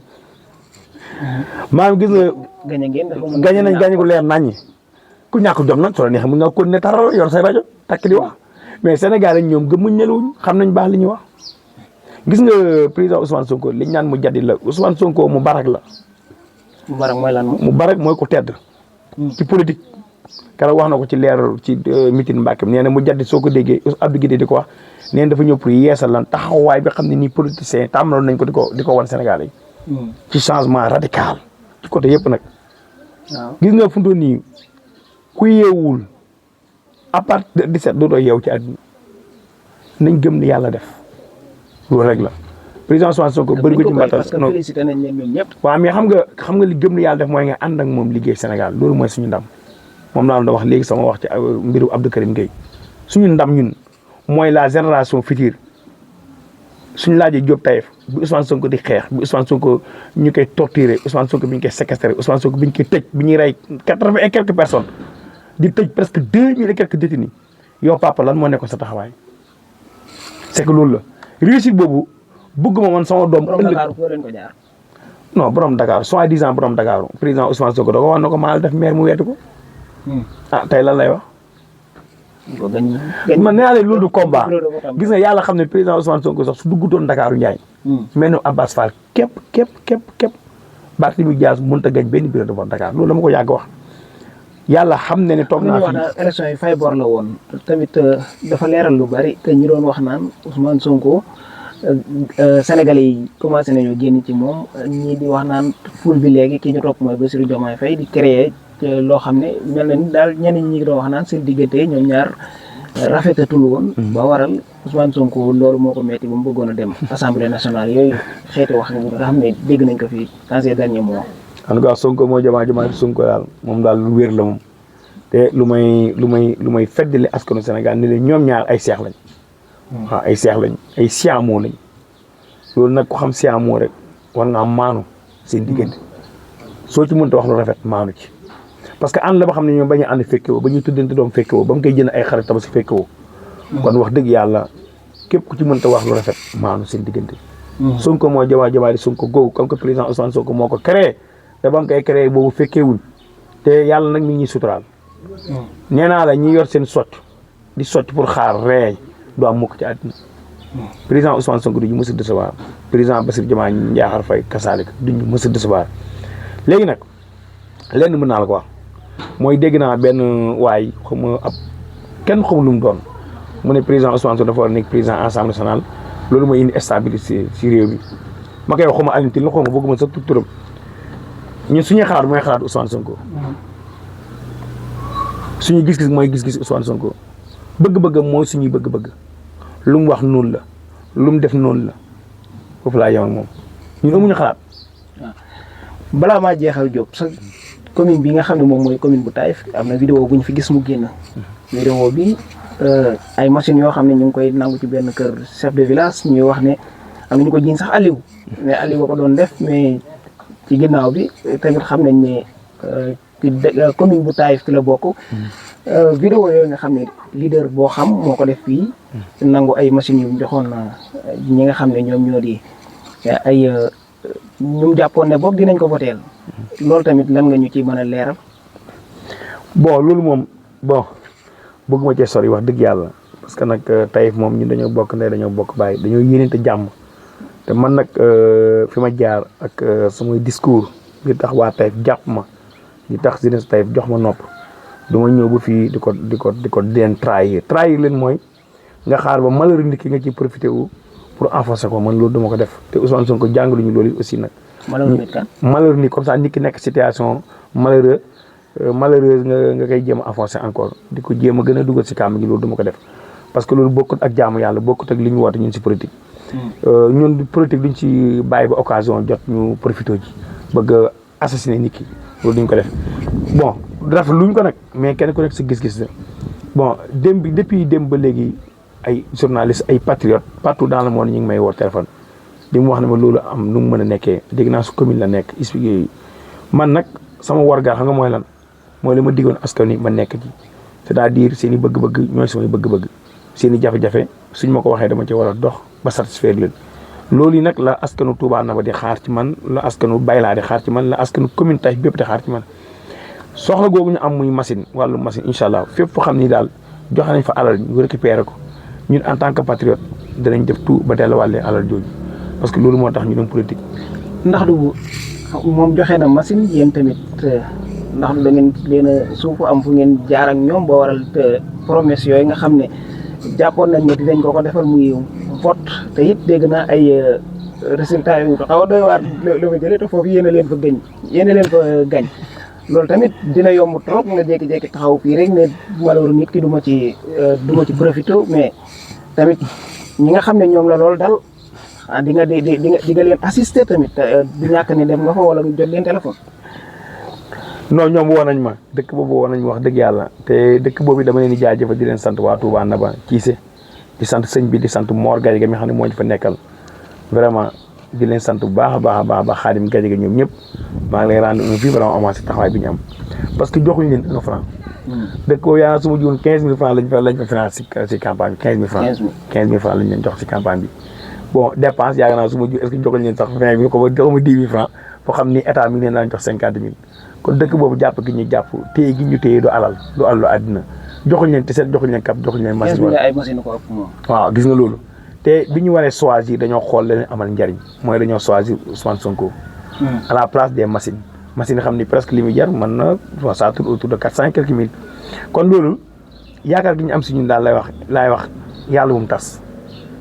maanaam gis nga. gañe nañ gañe gu leer naññi. ku ñàkk jom nag soo la neexee mën nga continuer taral yor say rajo takk di wax mais Sénégal yi ñoom gëmmuñ nelawuñ xam nañ baax li ñuy wax. gis nga président Ousmane Sonko liñ naan mu jaddi la Ousmane Sonko mu barak la. mu barak mooy lan mu barak mooy ko tedd. ci politique. keroog wax na ko ci leeral ci meeting Mbàkke nee na mu jaddi soo ko déggee Abdou Guèye di ko wax nee na dafa ñëw pour yeesal lan taxawaay bi xam ne nii politiciens tàmmaloon nañ ko di ko wan Sénégal yi. ci changement radical. ci côté yëpp nag. waaw gis nga fu mu toll nii ku yeewul à partir de 17 dootoo yeew ci àdduna nañ gëm ni yàlla def loolu rek la. président Ousmane Sonko bëri ko ci mbatal parce que félicité nañ leen ñoom ñëpp. waaw mais xam nga li gëm ni yàlla def mooy nga ànd ak moom liggéey Sénégal loolu mooy suñu ndam moom laa doon wax léegi sama wax ci mbiru Abdou Karim Gueye suñu ndam ñun mooy la génération future suñu laajee Diop Taïf bi Ousmane Sonko di xeex bi Ousmane Sonko ñu koy torturer Ousmane Sonko bi ñu koy séquestrer Ousmane Sonko bi ñu koy tëj bi ñuy rey 80 et quelques personnes di tëj presque 2000 et quelques détenus yow papa lan moo nekkoon sa taxawaay c'est que loolu la réussite boobu bëgguma man sama doom. borom Dakar foo leen ko jaar. non borom Dakar soi-disant borom Dakar président Ousmane Sonko da ko wax na ko maal def maire mu weetu ko. ah tey lan lay wax. man nee naa leen loolu du combat gis nga yàlla xam ne président Ousmane Sonko sax su duggutoon Dakar Ndiaye. mel ni Abbas Fall képp Barthélémy Dias mënut a gañ benn bureau de vote Dakar loolu dama ko yàgg wax. yàlla xam ne toog naa wax daal élection yi fay bor la woon tamit dafa leeral lu bari te ñu doon wax naan Ousmane Sonko Sénégalais yi commencé nañoo génn ci moom ñii di wax naan ful bi léegi ki ñu topp mooy Bassirou Diomaye Faye di créer loo xam ne mel na ni daal ñenn ñi ngi doon wax naan seen diggante ñoom ñaar rafetatul woon. ba waral Ousmane Sonko loolu moo ko metti ba mu bëggoon a dem assemblée nationale yooyu xeeti wax nga xam ne dégg nañ ko fii dans ces derniers mois. en tout cas Sonko mooy Diomaye Sonko daal moom daal lu wér la moom te lu may feddali askanu Sénégal ni leen ñoom ñaar ay seex lañ. waaw ay seex lañ ay siamoo lañ loolu nag ku xam siamoo rek war nga am maanu seen diggante soo ci mënta wax lu rafet maanu ci parce que ànd la ba xam ne ñoom bañ a ànd fekkewoo ba ñuy tuddante doom fekkewoo ba mu koy jënd ay xarit tabaski fekkewoo kon wax dëgg yàlla képp ku ci mënta wax lu rafet maanu seen diggante. Sonko moo Diomaye di Sonko googu comme que président Ousmane Sonko moo ko créé te ba mu koy créé boobu fekkewuñ te yàlla nag mi ngi ñuy suturaal. nee naa la ñi yor seen socc di socc pour xaar reey du am mukk ci àddina président Ousmane Sonko duñu mës a décevoir président Bassirou Diomaye Diakhar Faye kasaalika duñu mës a décevoir léegi nag lenn mën naa la ko wax mooy dégg naa benn waay xawma ab kenn xamul lu mu doon mu ne président Ousmane Sonko dafa war a nekk président assemblée nationale loolu mooy indi stabilité ci réew mi ma koy wax xawma Alioune Tine la xawma bëgguma sax turam ñun suñuy xalaat mooy xalaat Ousmane Sonko suñu gis-gis mooy gis-gis Ousmane Sonko bëgg-bëggam mooy suñuy bëgg-bëgg lu mu wax noonu la lu mu def noonu la foofu laa yem ak moom ñun amuñu xalaat. waaw balaa maa jeexal Diop sa commune bi nga xam ne moom mooy commune bu Taïf am na vidéo bu ñu fi gis mu génn. vidéo bi ay machines yoo xam ne ñu ngi koy nangu ci benn kër chef de village ñuy wax ne am na ñu ko jiñ sax Aliou mais Aliou ko doon def mais ci ginnaaw bi tamit xam nañ ne ci commune bu Taïf ci la bokk. vidéo yooyu nga xam ne leader boo xam moo ko def fii nangu ay machines yu joxoon ñi nga xam ne ñoom ñoo di ay ñu jàppoon ne boog dinañ ko voteel loolu tamit lan nga ñu ci mën a leeral. bon loolu moom bon bëgguma cee sori wax dëgg yàlla parce que nag Taïf moom ñun dañoo bokk ndey dañoo bokk bàyyi dañoo yéeneente jàmm te man nag fi ma jaar ak samay discours li tax waa Taïf jàpp ma li tax jeunesse Taïf jox ma nopp. dama ñëw ba fii di ko leen trahir leen mooy nga xaar ba malheur nit ki nga ci profité wu pour enforcer ko man loolu dama ko def te Ousmane Sonko jàngaluñu loolu aussi nag. malheur nit comme ça nit ki nekk situation malheureuse nga koy jéem a enforcer encore di ko jéem a gën a dugal si kàmm gi loolu dama ko def parce que loolu bokkut ak jaamu yàlla bokkut ak li ñu woote ñun si politique. ñun politique duñ ci bàyyi ba occasion jot ñu profité ji bëgg a assassiner nit ki loolu duñ ko def bon. rafet luñ ko nag mais kenn ku nekk si gis-gis la bon depuis démb ba léegi ay journalistes ay patriotes partout dans le monde ñu ngi may woo téléphone di mu wax ne ma loolu am nu mu mën a nekkee dégg naa su commune la nekk expliqué man nag sama wargaar xam nga mooy lan mooy li ma diggoon askan wi ma nekk ci c'est-à-dire seen i bëgg-bëgg ñooy samay bëgg-bëgg seen i jafe-jafe suñ ma ko waxee dama ci war a dox ba satisfaire leen loolu yi nag la askanu Touba Naba di xaar ci man la askanu Bayla di xaar ci man la askanu commune Taïf bépp di xaar ci man soxla googu ñu am muy machine wàllu machine incha allah fépp foo xam ni daal joxe nañ fa alal ñu récupérer ko ñun en tant que patriote danañ def tout ba delluwaat leen alal jooju parce que loolu moo tax ñu doon politique. ndax du moom joxe na machine yéen tamit ndax du da ngeen leen a suufu am fu ngeen jaar ak ñoom ba waral promesse yooyu nga xam ne jàppoon nañ ne dinañ ko defal muy vote te it dégg naa ay résultats yu xaw a doy waar la ma jëlee te foofu yéen a leen fa gañ. loolu tamit dina yomb trop nga jékki-jékki taxaw fii rek ne malheur nit ki du ma ci profité mais tamit ñi nga xam ne ñoom la loolu dal di nga leen assister tamit du ñàkk ne dem nga fa wala nga jot leen téléphone. non ñoom woo nañ ma dëkk boobu woo nañ ma wax dëgg yàlla te dëkk boobu dama leen di jaajëfal di leen sant waa Touba Naba Cissé di sant sëñ bi di sant Mor Gadiaga mi xam ne moo ñu fa nekkal vraiment. di leen sant bu baax a baax Xaadim Gadiaga ñoom ñëpp maa ngi lay rendre un vibrant hommage si taxawaay bi ñu am parce que joxuñu leen 1 franc. dëkk boobu yaa su ma jiwoon 15000 francs lañ fa financé si campagne bi 15000 francs 15000 francs lañ leen jox si campagne bi bon dépense yaakaar naa su ma jiw est-ce que joxuñu leen sax 20000 ko ba joxuma 10 000 francs foo xam ni état mi ngi leen daan jox 50000 kon dëkk boobu jàpp gi ñu jàpp téye gi ñu téye du alal àddina joxuñu leen tiset joxuñu leen cap joxuñu leen machine waaw gis nga loolu te bi ñu waree choisir dañoo xool leen amal njariñ mooy dañoo choisir Ousmane Sonko. à la place des machines machine yi xam ni presque li muy jar mën na ça tourne autour de 400 et quelques mille kon loolu yaakaar gi ñu am si ñun daal laay wax yàlla bu mu tas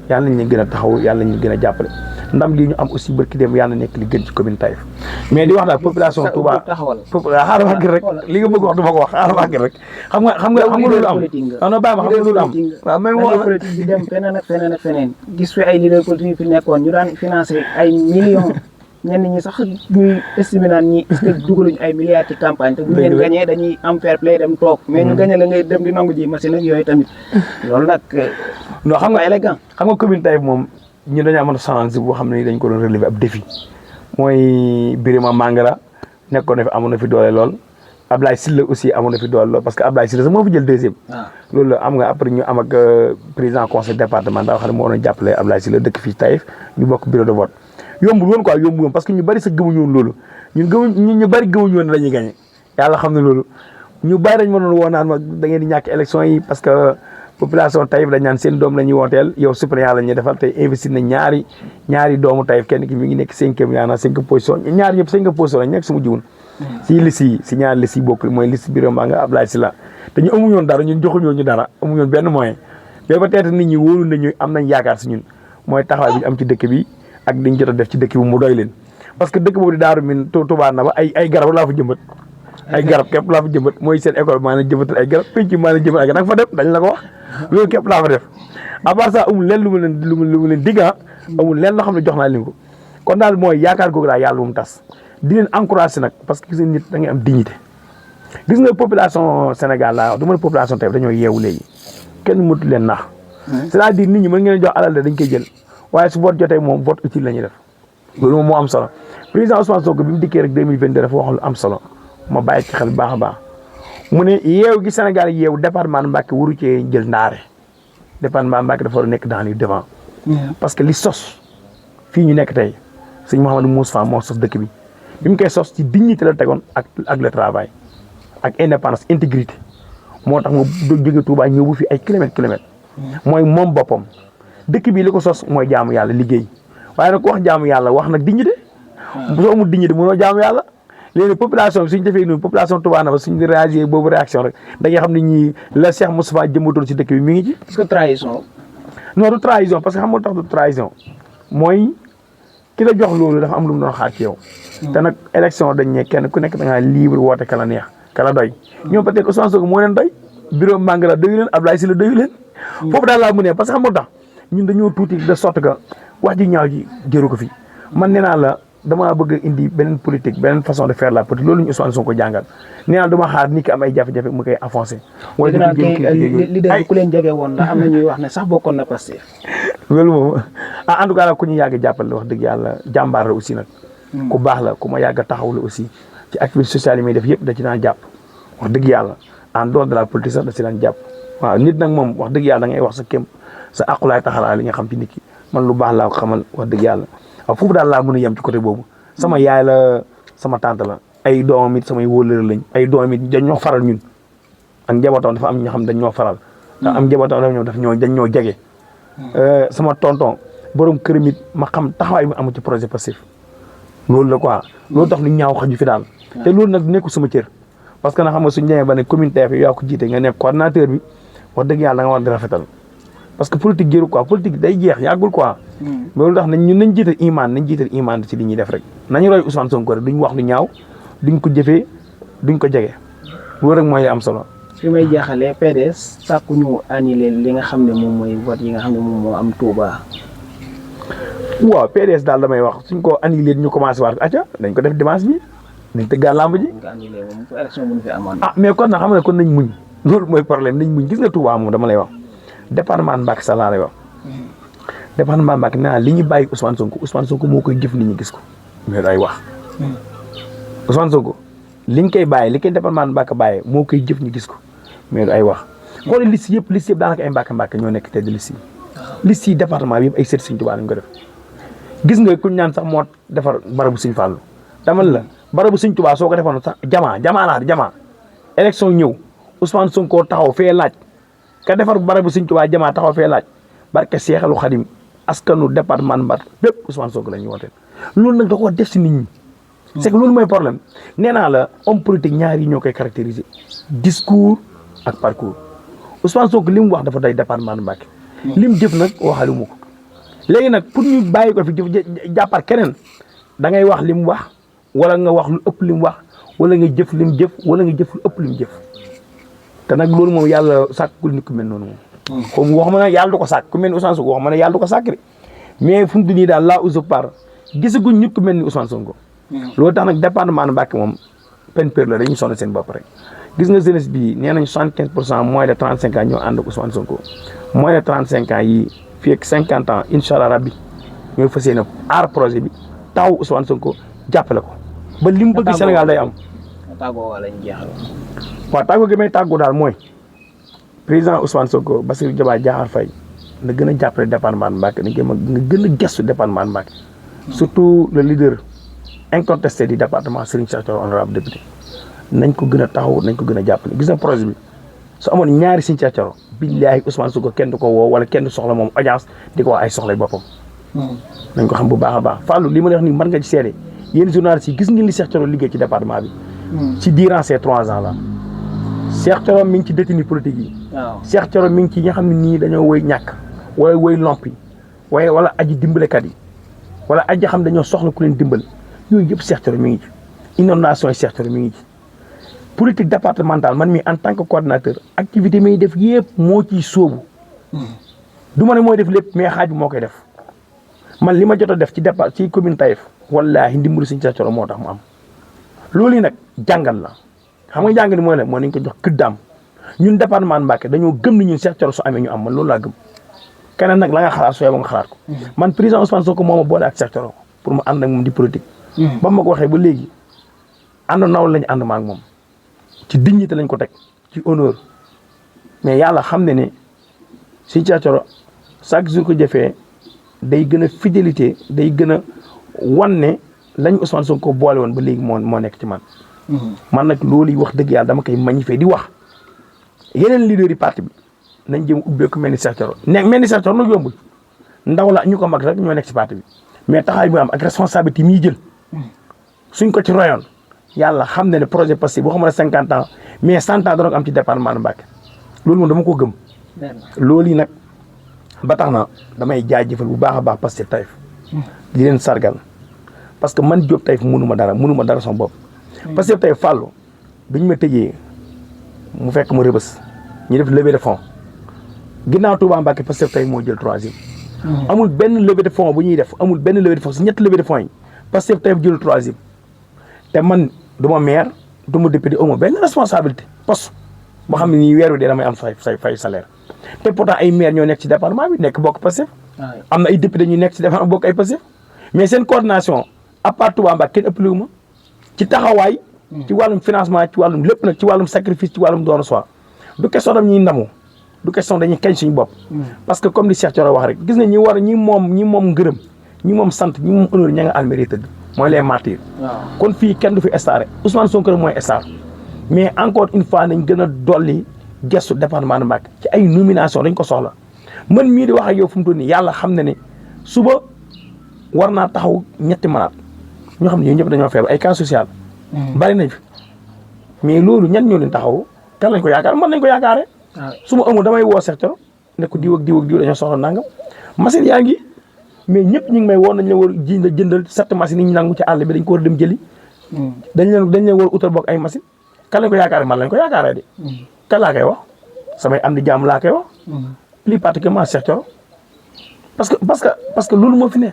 yàlla nañ leen gën a taxaw yàlla nañ leen gën a jàppale ndam lii ñu am aussi barki dem yàlla nekk li gën ci commune Taïf mais di wax daal population Touba xaaral wax rek li nga bëgg wax du ma ko wax xaaral wax rek xam nga loolu am non bàyyi ma xam nga loolu am waaw même wax politique bi dem feneen ak feneen gis fi ay leader politique fi nekkoon ñu daan financé ay millions ñenn ñi sax ñuy estimé naan ñi est-ce que dugaluñu ay milliards ci campagne te bu ñu leen gagné dañuy am fair play dem toog mais ñu gagné la ngay dem di nangu ji machine ak yooyu tamit loolu nag non xam nga élégant xam nga commune Taïf moom ñu dañu amoon chance boo xam ne dañ ko doon relever ab défi mooy Birima Mangara nekkoon na fi amoon na fi doole lool Ablaye Sylla aussi amoon na fi doole lool parce que Ablaye Sylla sax moo fi jël deuxième loolu am nga après ñu am ak président conseil départemental xam ne moo doon jàppale Ablaye Sylla dëkk fii Taïf ñu bokk bureau de vote yombul woon quoi yombul woon parce que ñu bari sax gëmuñu woon loolu ñu bari gëmuñu woon ne dañuy gagné yàlla xam ne loolu ñu bari dañ ma doon woo naan ma da ngeen di ñàkk élection yi parce que population Taïf dañ naan seen doom la ñuy wooteel yow suppléant la ñuy defal tey investir na ñaari doomu Taïf kenn ki mi ngi nekk 5e position ñaari ñëpp 5e position lañ nekk su ma jiwun si liste yi si ñaari liste yi bokk mooy liste Birame Manga Ablaye Sylla te ñu amuñu woon dara ñun joxuñu ñu dara amuñu woon benn moyen mais peut-être nit ñi wóolu nañu am nañ yaakaar si ñun mooy taxawaay bi ñu am ci dëkk bi ak diñ jot a def ci dëkk bi mu doy leen parce que dëkk boobu di Daaru Min Touba na ba ay garab laa fa jëmbat ay garab képp laa fa jëmbat mooy seen école maa leen jëmbatal ay garab penc maa leen jëmbat ay garab da nga fa dem dañ la ko wax loolu képp laa fa def à part ça amul leen lu ma leen digga amul leen loo xam ne jox naa leen ko kon daal mooy yaakaar googu daal yàlla bu mu tas di leen encouragé nag parce que gis nga nit da ngay am dignité gis nga population Sénégal laa wax du ma ne population Taïf dañoo yeewu léegi kenn mënut leen nax c'est-à-dire nit ñi mën ngeen jox alal de dañ koy jël waaye su vote jotee moom vote utile la ñuy def loolu moom moo am solo président Ousmane Sonko bi mu dikkee rek 2022 dafa wax lu am solo ma bàyyi ci xel bu baax a baax mu ne yeew gi Sénégal yeew département Mbacké waru cee jël ndaare département Mbacké dafa war a nekk dans les devant parce que li sos fii ñu nekk tey sëñ Mouhamadou Moussa moo sos dëkk bi mu koy sos ci dignité la tegoon ak le travail ak indépendance intégrité moo tax mu jóge Touba ñëw bu fi ay kilomètres mooy moom boppam dëkk bi li ko sos mooy jaamu yàlla liggéey waaye nag ku wax jaamu yàlla wax nag dignité soo amul dignité mënoo jaamu yàlla léegi population bi suñ defee noonu population Touba na ba suñ réagir boobu réaction rek da nga xam ne ñii la Cheikh Moustapha jëmbatoon si dëkk bi mi ngi ci. est-ce que trahison. non du trahison parce que xam nga tax du trahison mooy ki la jox loolu dafa am lu mu doon xaar ci yow. te nag élection dañ ne kenn ku nekk da ngaa libre woote kala neex kala doy. ñoom peut-être Ousmane Sonko moo leen doy Birame Mangara doyu leen Ablaye Sylla doyu leen. foofu daal laa mu ne parce que xam nga tax ñun dañoo tuuti de sorte que wax ji ñaaw ji jëru ko fi man nee naa la. damaa bëgg indi beneen politique beneen façon de faire la politique loolu ñu Ousmane Sonko jàngal nee naa dama xaar ni ki am ay jafe-jafe mu koy avancé. mooy leader bi ku leen jege woon la am na ñuy wax ne sax bokkoon na Pastef. loolu moom en tout cas la ku ñu yàgg jàppale wax dëgg yàlla jàmbaar la aussi nag. ku baax la ku ma yàgg taxaw la aussi ci activité sociale yi muy def yëpp da ci daan jàpp wax dëgg yàlla en dehors de la politique sax da ci daan jàpp waaw nit nag moom wax dëgg yàlla da ngay wax sa kéem sa aqulaay taxalaa li nga xam ci nit ki man lu baax laa ko xamal wax dëgg yàlla waaw foofu daal laa mën a yem ci côté boobu sama yaay la sama tante la ay doomam it samay wóolëre lañ ay doomam it dañ ñoo faral ñun ak njabootam dafa am ñoo xam dañ ñoo faral am njabootam dañ ñoo jege sama tonton borom këram it ma xam taxawaay mu amu ci projet Pastef loolu la quoi loolu tax lu ñaaw xaju fi daal te loolu nag nekkul sama cër parce que na xam nga suñ demee ba ne commune Taïf yaa ko jiite nga nekk coordinateur bi wax dëgg yàlla da nga war di rafetal parce que politique jëru quoi politique day jeex yàggul quoi loolu tax nañ ñun nañ jiital iman ci li ñuy def rek nañu roy Ousmane Sonko rek duñ wax lu ñaaw duñ ko jëfee duñ ko jege loolu rek mooy li am solo. fi may jaaxalee PDS sàkku ñu annulé li nga xam ne moom mooy vote yi nga xam ne moom moo am Touba. waaw PDS daal damay wax suñ ko annulé ñu commencé waat acca dañ ko def dimanche bi dañ tëggaat lamb ji. nga annulé moom élection bu ñu fi amoon. mais kon nag xam nga kon nañ muñ loolu mooy problème nañ muñ gis nga Touba moom dama lay wax département Mbacké sax laa lay wax. département Mbacké naa li ñu bàyyi Ousmane Sonko moo koy jëf nit ñi gis ko mais ay wax Ousmane Sonko li ñu koy bàyyi li koy département Mbacké bàyyi moo koy jëf ñu gis ko mais ay wax xool liste yëpp daanaka ay Mbacké ñoo nekk te de liste yi département bi yëpp ay seet Sëñ Tuubaa lañ ko def gis nga kuñ naan sax moo defar barabu Sëñ Fallu damal la barabu Sëñ Tuubaa soo ko defoon sax jamaa élection ñëw Ousmane Sonko taxaw fee laaj ka defar barabu Sëñ Tuubaa jamaa taxaw fee laaj barke Seexalu Xadim askanu département Mbacké bépp Ousmane Sonko la ñuy wooteel loolu nag da koo def si nit ñi c'est que loolu mooy problème nee naa la homme politique ñaar yi ñoo koy caractériser discours ak parcours Ousmane Sonko li mu wax dafa day département de Mbacké li mu jëf nag waxalu mu ko léegi nag pour ñu bàyyi ko fi jàppaat keneen da ngay wax li mu wax wala nga wax lu ëpp li mu wax wala nga jëf li mu jëf wala nga jëf lu ëpp li mu jëf te nag loolu moom yàlla sàkkul nit ku mel noonu moom comme wax ma ne yàlla du ko sàkk ku mel ni Ousmane Sonko wax ma ne yàlla du ko sàkk de mais fu mu nii daal là où je pars gisaguñ nit ku mel ni Ousmane Sonko loolu tax nag département de Mbacké moom peine perdue la dañuy sonn seen bopp rek gis nga jeunesse bi nee nañ 75% moins de 35 ans ñoo ànd ak Ousmane Sonko moins de 35 ans yi fii ak 50 ans incha allah rabbi ñooy fas yéene aar projet bi taw Ousmane Sonko jàppale ko ba li mu bëgg Sénégal day am. tàggoo wala ñu jeexal. waaw tàggoo gi may tàggoo daal mooy président Ousmane Sonko Bassirou Diomaye Diakhar Faye na gën a jàppale département de Mbacké na gën a gëstu département de Mbacké surtout le leader incontesté du département Serigne Cheikh Thioro honorable député nañ ko gën a taxaw nañ ko gën a jàppale gis na projet bi su amoon ñaari Serigne Cheikh Thioro billaahi Ousmane Sonko kenn du ko woo wala kenn du soxla moom audience di ko wax ay soxlay boppam nañ ko xam bu baax a baax Fallou li ma wax nii mën nga ci seede yéen journalistes yi gis ngeen li Cheikh Thioro liggéey ci département bi ci durant ces 3 ans là Cheikh Thioro mi ngi ci détenu politique yi Cheikh Thioro mi ngi ci ñi nga xam ne nii dañoo woy ñàkk wala woy lomp yi waaye wala aji dimbalekat yi wala aji xam dañoo soxla ku leen dimbal yooyu yëpp Cheikh Thioro mi ngi ci inondation yi Cheikh Thioro mi ngi ci politique départementale man mi en tant que coordinateur activité mi def yëpp moo ciy sóobu du ma ne mooy def lépp mais xaaj bi moo koy def man li ma jot a def ci départ ci commune Taïf wallaahi ndimbalu Serigne Cheikh Thioro moo tax mu am loolu yi nag jàngal la xam nga jàngal mooy la moo nañ ko jox këddaam ñun département Mbacké dañoo gëm ni ñun Cheikh Thioro su amee ñu am man loolu laa gëm keneen nag la nga xalaat soo yeboo nga xalaat ko man président Ousmane Sonko moo ma boole ak Cheikh Thioro pour mu ànd ak moom di politique ba ma ko waxee ba léegi ànd nawul lañu ànd ma ak moom ci dignité lañ ko teg ci honneur mais yàlla xam ne ne si Cheikh Thioro chaque jour ko jëfee day gën a fidélité day gën a wan ne lañ Ousmane Sonko boole woon ba léegi moo nekk ci man man nag loolu yi wax dëgg yàlla dama koy magnifier di wax yeneen leader yi parti bi nañ jëm ubbeeku mel ni Cheikh Thioro mel ni Cheikh Thioro nag yombul ndaw la ñu ko mag rek ñoo nekk ci parti bi mais taxawaay bi am ak responsabilité mi jël suñ ko ci royoon yàlla xam ne ne projet Pastef boo xam ne 50 ans mais 100 ans dana ko am ci département de Mbacké loolu moom dama ko gëm loolu yi nag ba tax na damay jaajëfal bu baax a baax Pastef Taïf di leen sargal parce que man Diop Taïf mënuma dara sama bopp Pastef Taïf Fallou biñ ma tëjee mu fekk ma rëbës ñu def levée de fonds ginnaaw Touba Mbacké Pastef Taïf moo jël 3e amul benn levée de fonds bu ñuy def amul benn levée de fonds si ñetti levée de fonds yi Pastef Taïf jël 3e te man du ma maire du ma député amoo benn responsabilité poste boo xam ne nii weer wi de damay am fay salaire te pourtant ay maire ñoo nekk ci département bi nekk bokk Pastef am na ay député ñu nekk ci département bokk ay Pastef mais seen coordination à part Touba Mbacké kenn ëppaliwu ma ci taxawaay ci wàllum financement ci wàllum lépp nag ci wàllum sacrifice ci wàllum doon soi du question dam ñuy ndamu du question dañuy kañ suñu bopp parce que comme li Cheikh Thioro wax rek gis na ñi moom ngërëm ñi moom sant ñi moom honneur ña nga Almere tëdd mooy les martyrs kon fii kenn du fi star Ousmane Sonko mooy star mais encore une fois nañ gën a dolli gestu département de Mbacké ci ay nomination dañ ko soxla man mii di wax ak yow fu mu toll nii yàlla xam na ne suba war naa taxaw ñetti malade ñoo xam ne ñoo ñëpp dañoo feebar ay cas social bari nañ fi mais loolu ñan ñoo leen taxaw kan lañ ko yaakaar man nañ ko yaakaaree su ma amul damay woo Cheikh Thioro ne ko diw ak diw ak diw dañoo soxla nangam machine yaa ngi mais ñëpp ñu ngi may woon nañ la war a jëndal 7 machines yi ñu nangu ci àll bi dañ ko war a dem jëli dañ leen war a utal bokk ay machine kan lañ ko yaakaaree man lañ ko yaakaaree de kan laa koy wax samay am di jàmm laa koy wax plus particulièrement Cheikh Thioro parce que loolu moo fi ne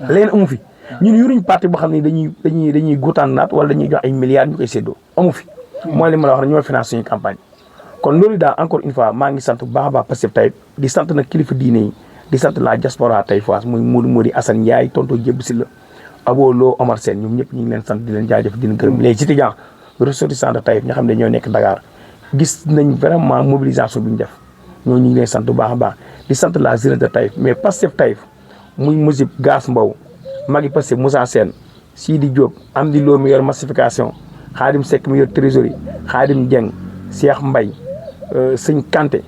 leen amu fi ñun yoruñ parti boo xam ne dañuy guutaan naat wala dañuy jox ay milliards ñu koy séddoo amu fi mooy li ma la wax ne ñoo finance suñu campagne kon loolu daal encore une fois maa ngi sant bu baax a baax Pastef Taïf di sant nag kilifa diine yi di sant la diaspora Taïfoise muy Mody Assane Ndiaye tonto Jébb Sylla Abo Lo Omar Sène ñoom ñëpp ñu ngi leen sant di leen jaajëf di leen gërëm les étudiants ressortissants de Taïf ñi nga xam ne ñoo nekk Dakar gis nañ vraiment mobilisation bi ñu def ñoo ñu ngi leen sant bu baax a baax di sant la jeunesse de Taïf mais Pastef Taïf muy Mosib Gas Mbow Magui Pastef Moussa Sène Sidi Diop Amdi Lo mi yor massification Khadim Seck mi yor trésorerie Khadim Dieng Cheikh Mbaye Sëñ Kanté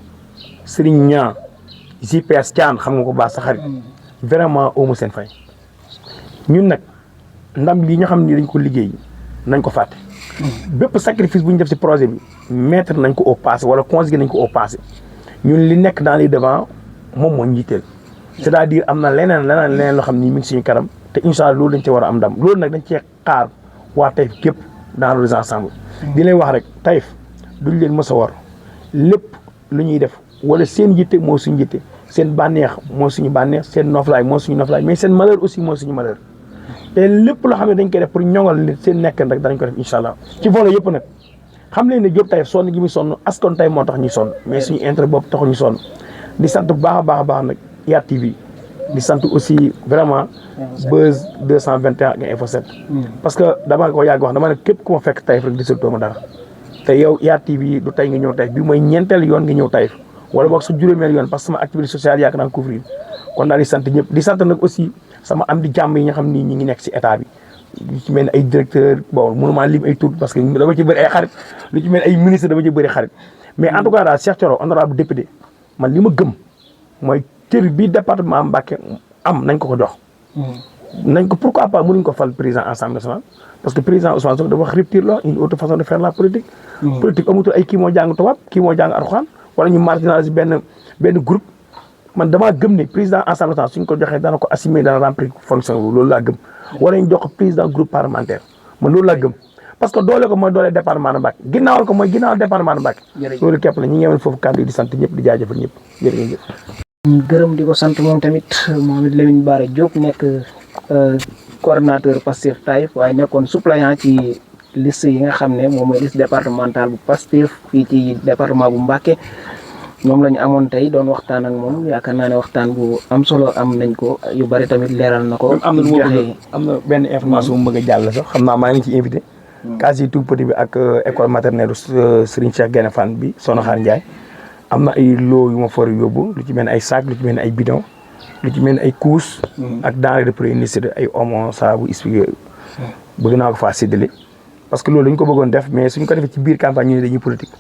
Serigne Niang GPS Thian xam nga ko baax sa xarit vraiment amu seen fay ñun nag ndam li nga xam ni dañ ko liggéey nañ ko fàtte. bépp sacrifice bu ñu def ci projet bi mettre nañ ko au passé wala conjugué nañ ko au passé ñun li nekk dans les devants moom moo njiiteel. c'est-à-dire am na leneen loo xam ni mi ngi suñu kanam te incha allah loolu dañ ci war a am ndam loolu nag dañ cee xaar waa Taïf képp dans les ensemble. di leen wax rek Taïf duñ leen mës a war lépp lu ñuy def wala seen yitte moo suñu yitte seen bànneex moo suñu bànneex seen noflaay moo suñu noflaay mais seen malheur aussi moo suñu malheur. te lépp loo xam ne dañ koy def pour ñoŋal nit seen nekk rek danañ ko def incha allah ci volet yëpp nag xam leen ne Diop Taïf sonn gi muy sonn askan Taïf moo tax ñuy sonn mais suñu intérêt bopp taxul ñu sonn di sant bu baax a baax nag IYAT TV di sant aussi vraiment Buzz 221 ak Info 7 parce que dama ko yàgg wax dama ne képp ku ma fekk Taïf rek di sëltoo ma dara te yow IYAT TV du tey nga ñëw Taïf bi mooy ñeenteel yoon nga ñëw Taïf wala boog sa juróomeel yoon parce que sama activité sociale yaakaar naa couvrir kon daal di sant ñëpp di sant nag aussi sama am di jàmm yi nga xam ni ñi ngi nekk ci état bi lu ci mel ni ay directeur bon mënuma lim ay tur parce que dama ci bëri ay xarit lu ci mel ni ay ministre dama ci bëri xarit mais en tout cas daal Cheikh Thioro honorable député man li ma gëm mooy cër bi département Mbacké am nañ ko jox nañ ko pourquoi pas mënuñ ko fal président Assemblée nationale parce que président Ousmane Sonko dafa wax rupture la une autre façon de faire la politique politique amatul ay kii moo jàng tubaab kii moo jàng Alxuraan wala ñu marginaliser benn groupe man damaa gëm ne président Assemblée nationale suñ ko joxee dana ko assumer dana remplir fonction bi loolu laa gëm war nañ jox ko président groupe parlementaire man loolu laa gëm parce que doole ko mooy doole département de Mbacké ginnaawal ko mooy ginnaawal département de Mbacké loolu képp la ñi ngi yemal foofu kàddu yi di sant ñëpp di jaajëfal ñëpp jërëjëf gërëm di ko sant moom tamit Mohamed Lamine Bara Diop nekk coordonnateur Pastef Taïf waaye nekkoon suppléant ci liste yi nga xam ne moom mooy liste départementale bu Pastef fii ci département bu Mbacké moom la ñu amoon tey doon waxtaan ak moom yaakaar naa ne waxtaan bu am solo am nañ ko yu bari tamit leeral na ko. am na benn information bu bëgg a jàll sax xam naa maa ngi ci invité. case tout petit bi ak école maternelle Serigne Cheikh Guène Fan bi Soxna Xaar Ndiaye am na ay loo yu ma for yóbbu lu ci mel ni ay sac lu ci mel ni ay bidon lu ci mel ni ay couches. ak denrées de première nécessité ay omo saabu expliqué bëgg naa ko faa séddale. parce que loolu dañ ko bëggoon def mais suñ ko defee ci biir campagne ñu ne dañuy politique.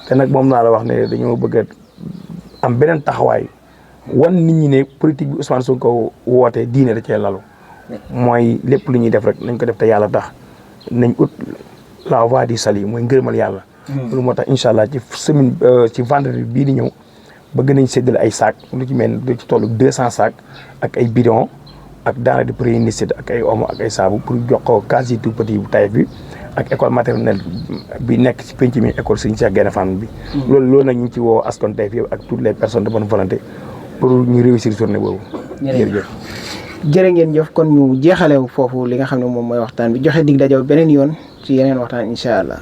te nag moom naa la wax ne dañoo bëgg a am beneen taxawaay wan nit ñi ne politique bi Ousmane Sonko wootee diine da cee lalu. mooy lépp lu ñuy def rek nañ ko def te yàlla tax nañ ut la voie du salut mooy ngërëmal yàlla. loolu moo tax incha allah ci semaine ci vendredi bii di ñëw bëgg nañ séddale ay sac lu ci mel lu ci tollu 200 sac ak ay bidon ak denrées de première nécessité ak ay omo ak ay saabu pour jox ko case tout petit bu Taïf bi. ak école maternelle bi nekk ci penc mi école Serigne Cheikh Guène Fan bi. loolu nag ñu ngi ci woo askan Taïf yëpp ak toutes les personnes de bonne volonté pour ñu réussir journée boobu. jërëjëf jërë ngeen jëf kon ñu jeexale foofu li nga xam ne moom mooy waxtaan bi joxe dig dajaw beneen yoon ci yeneen waxtaan incha allah.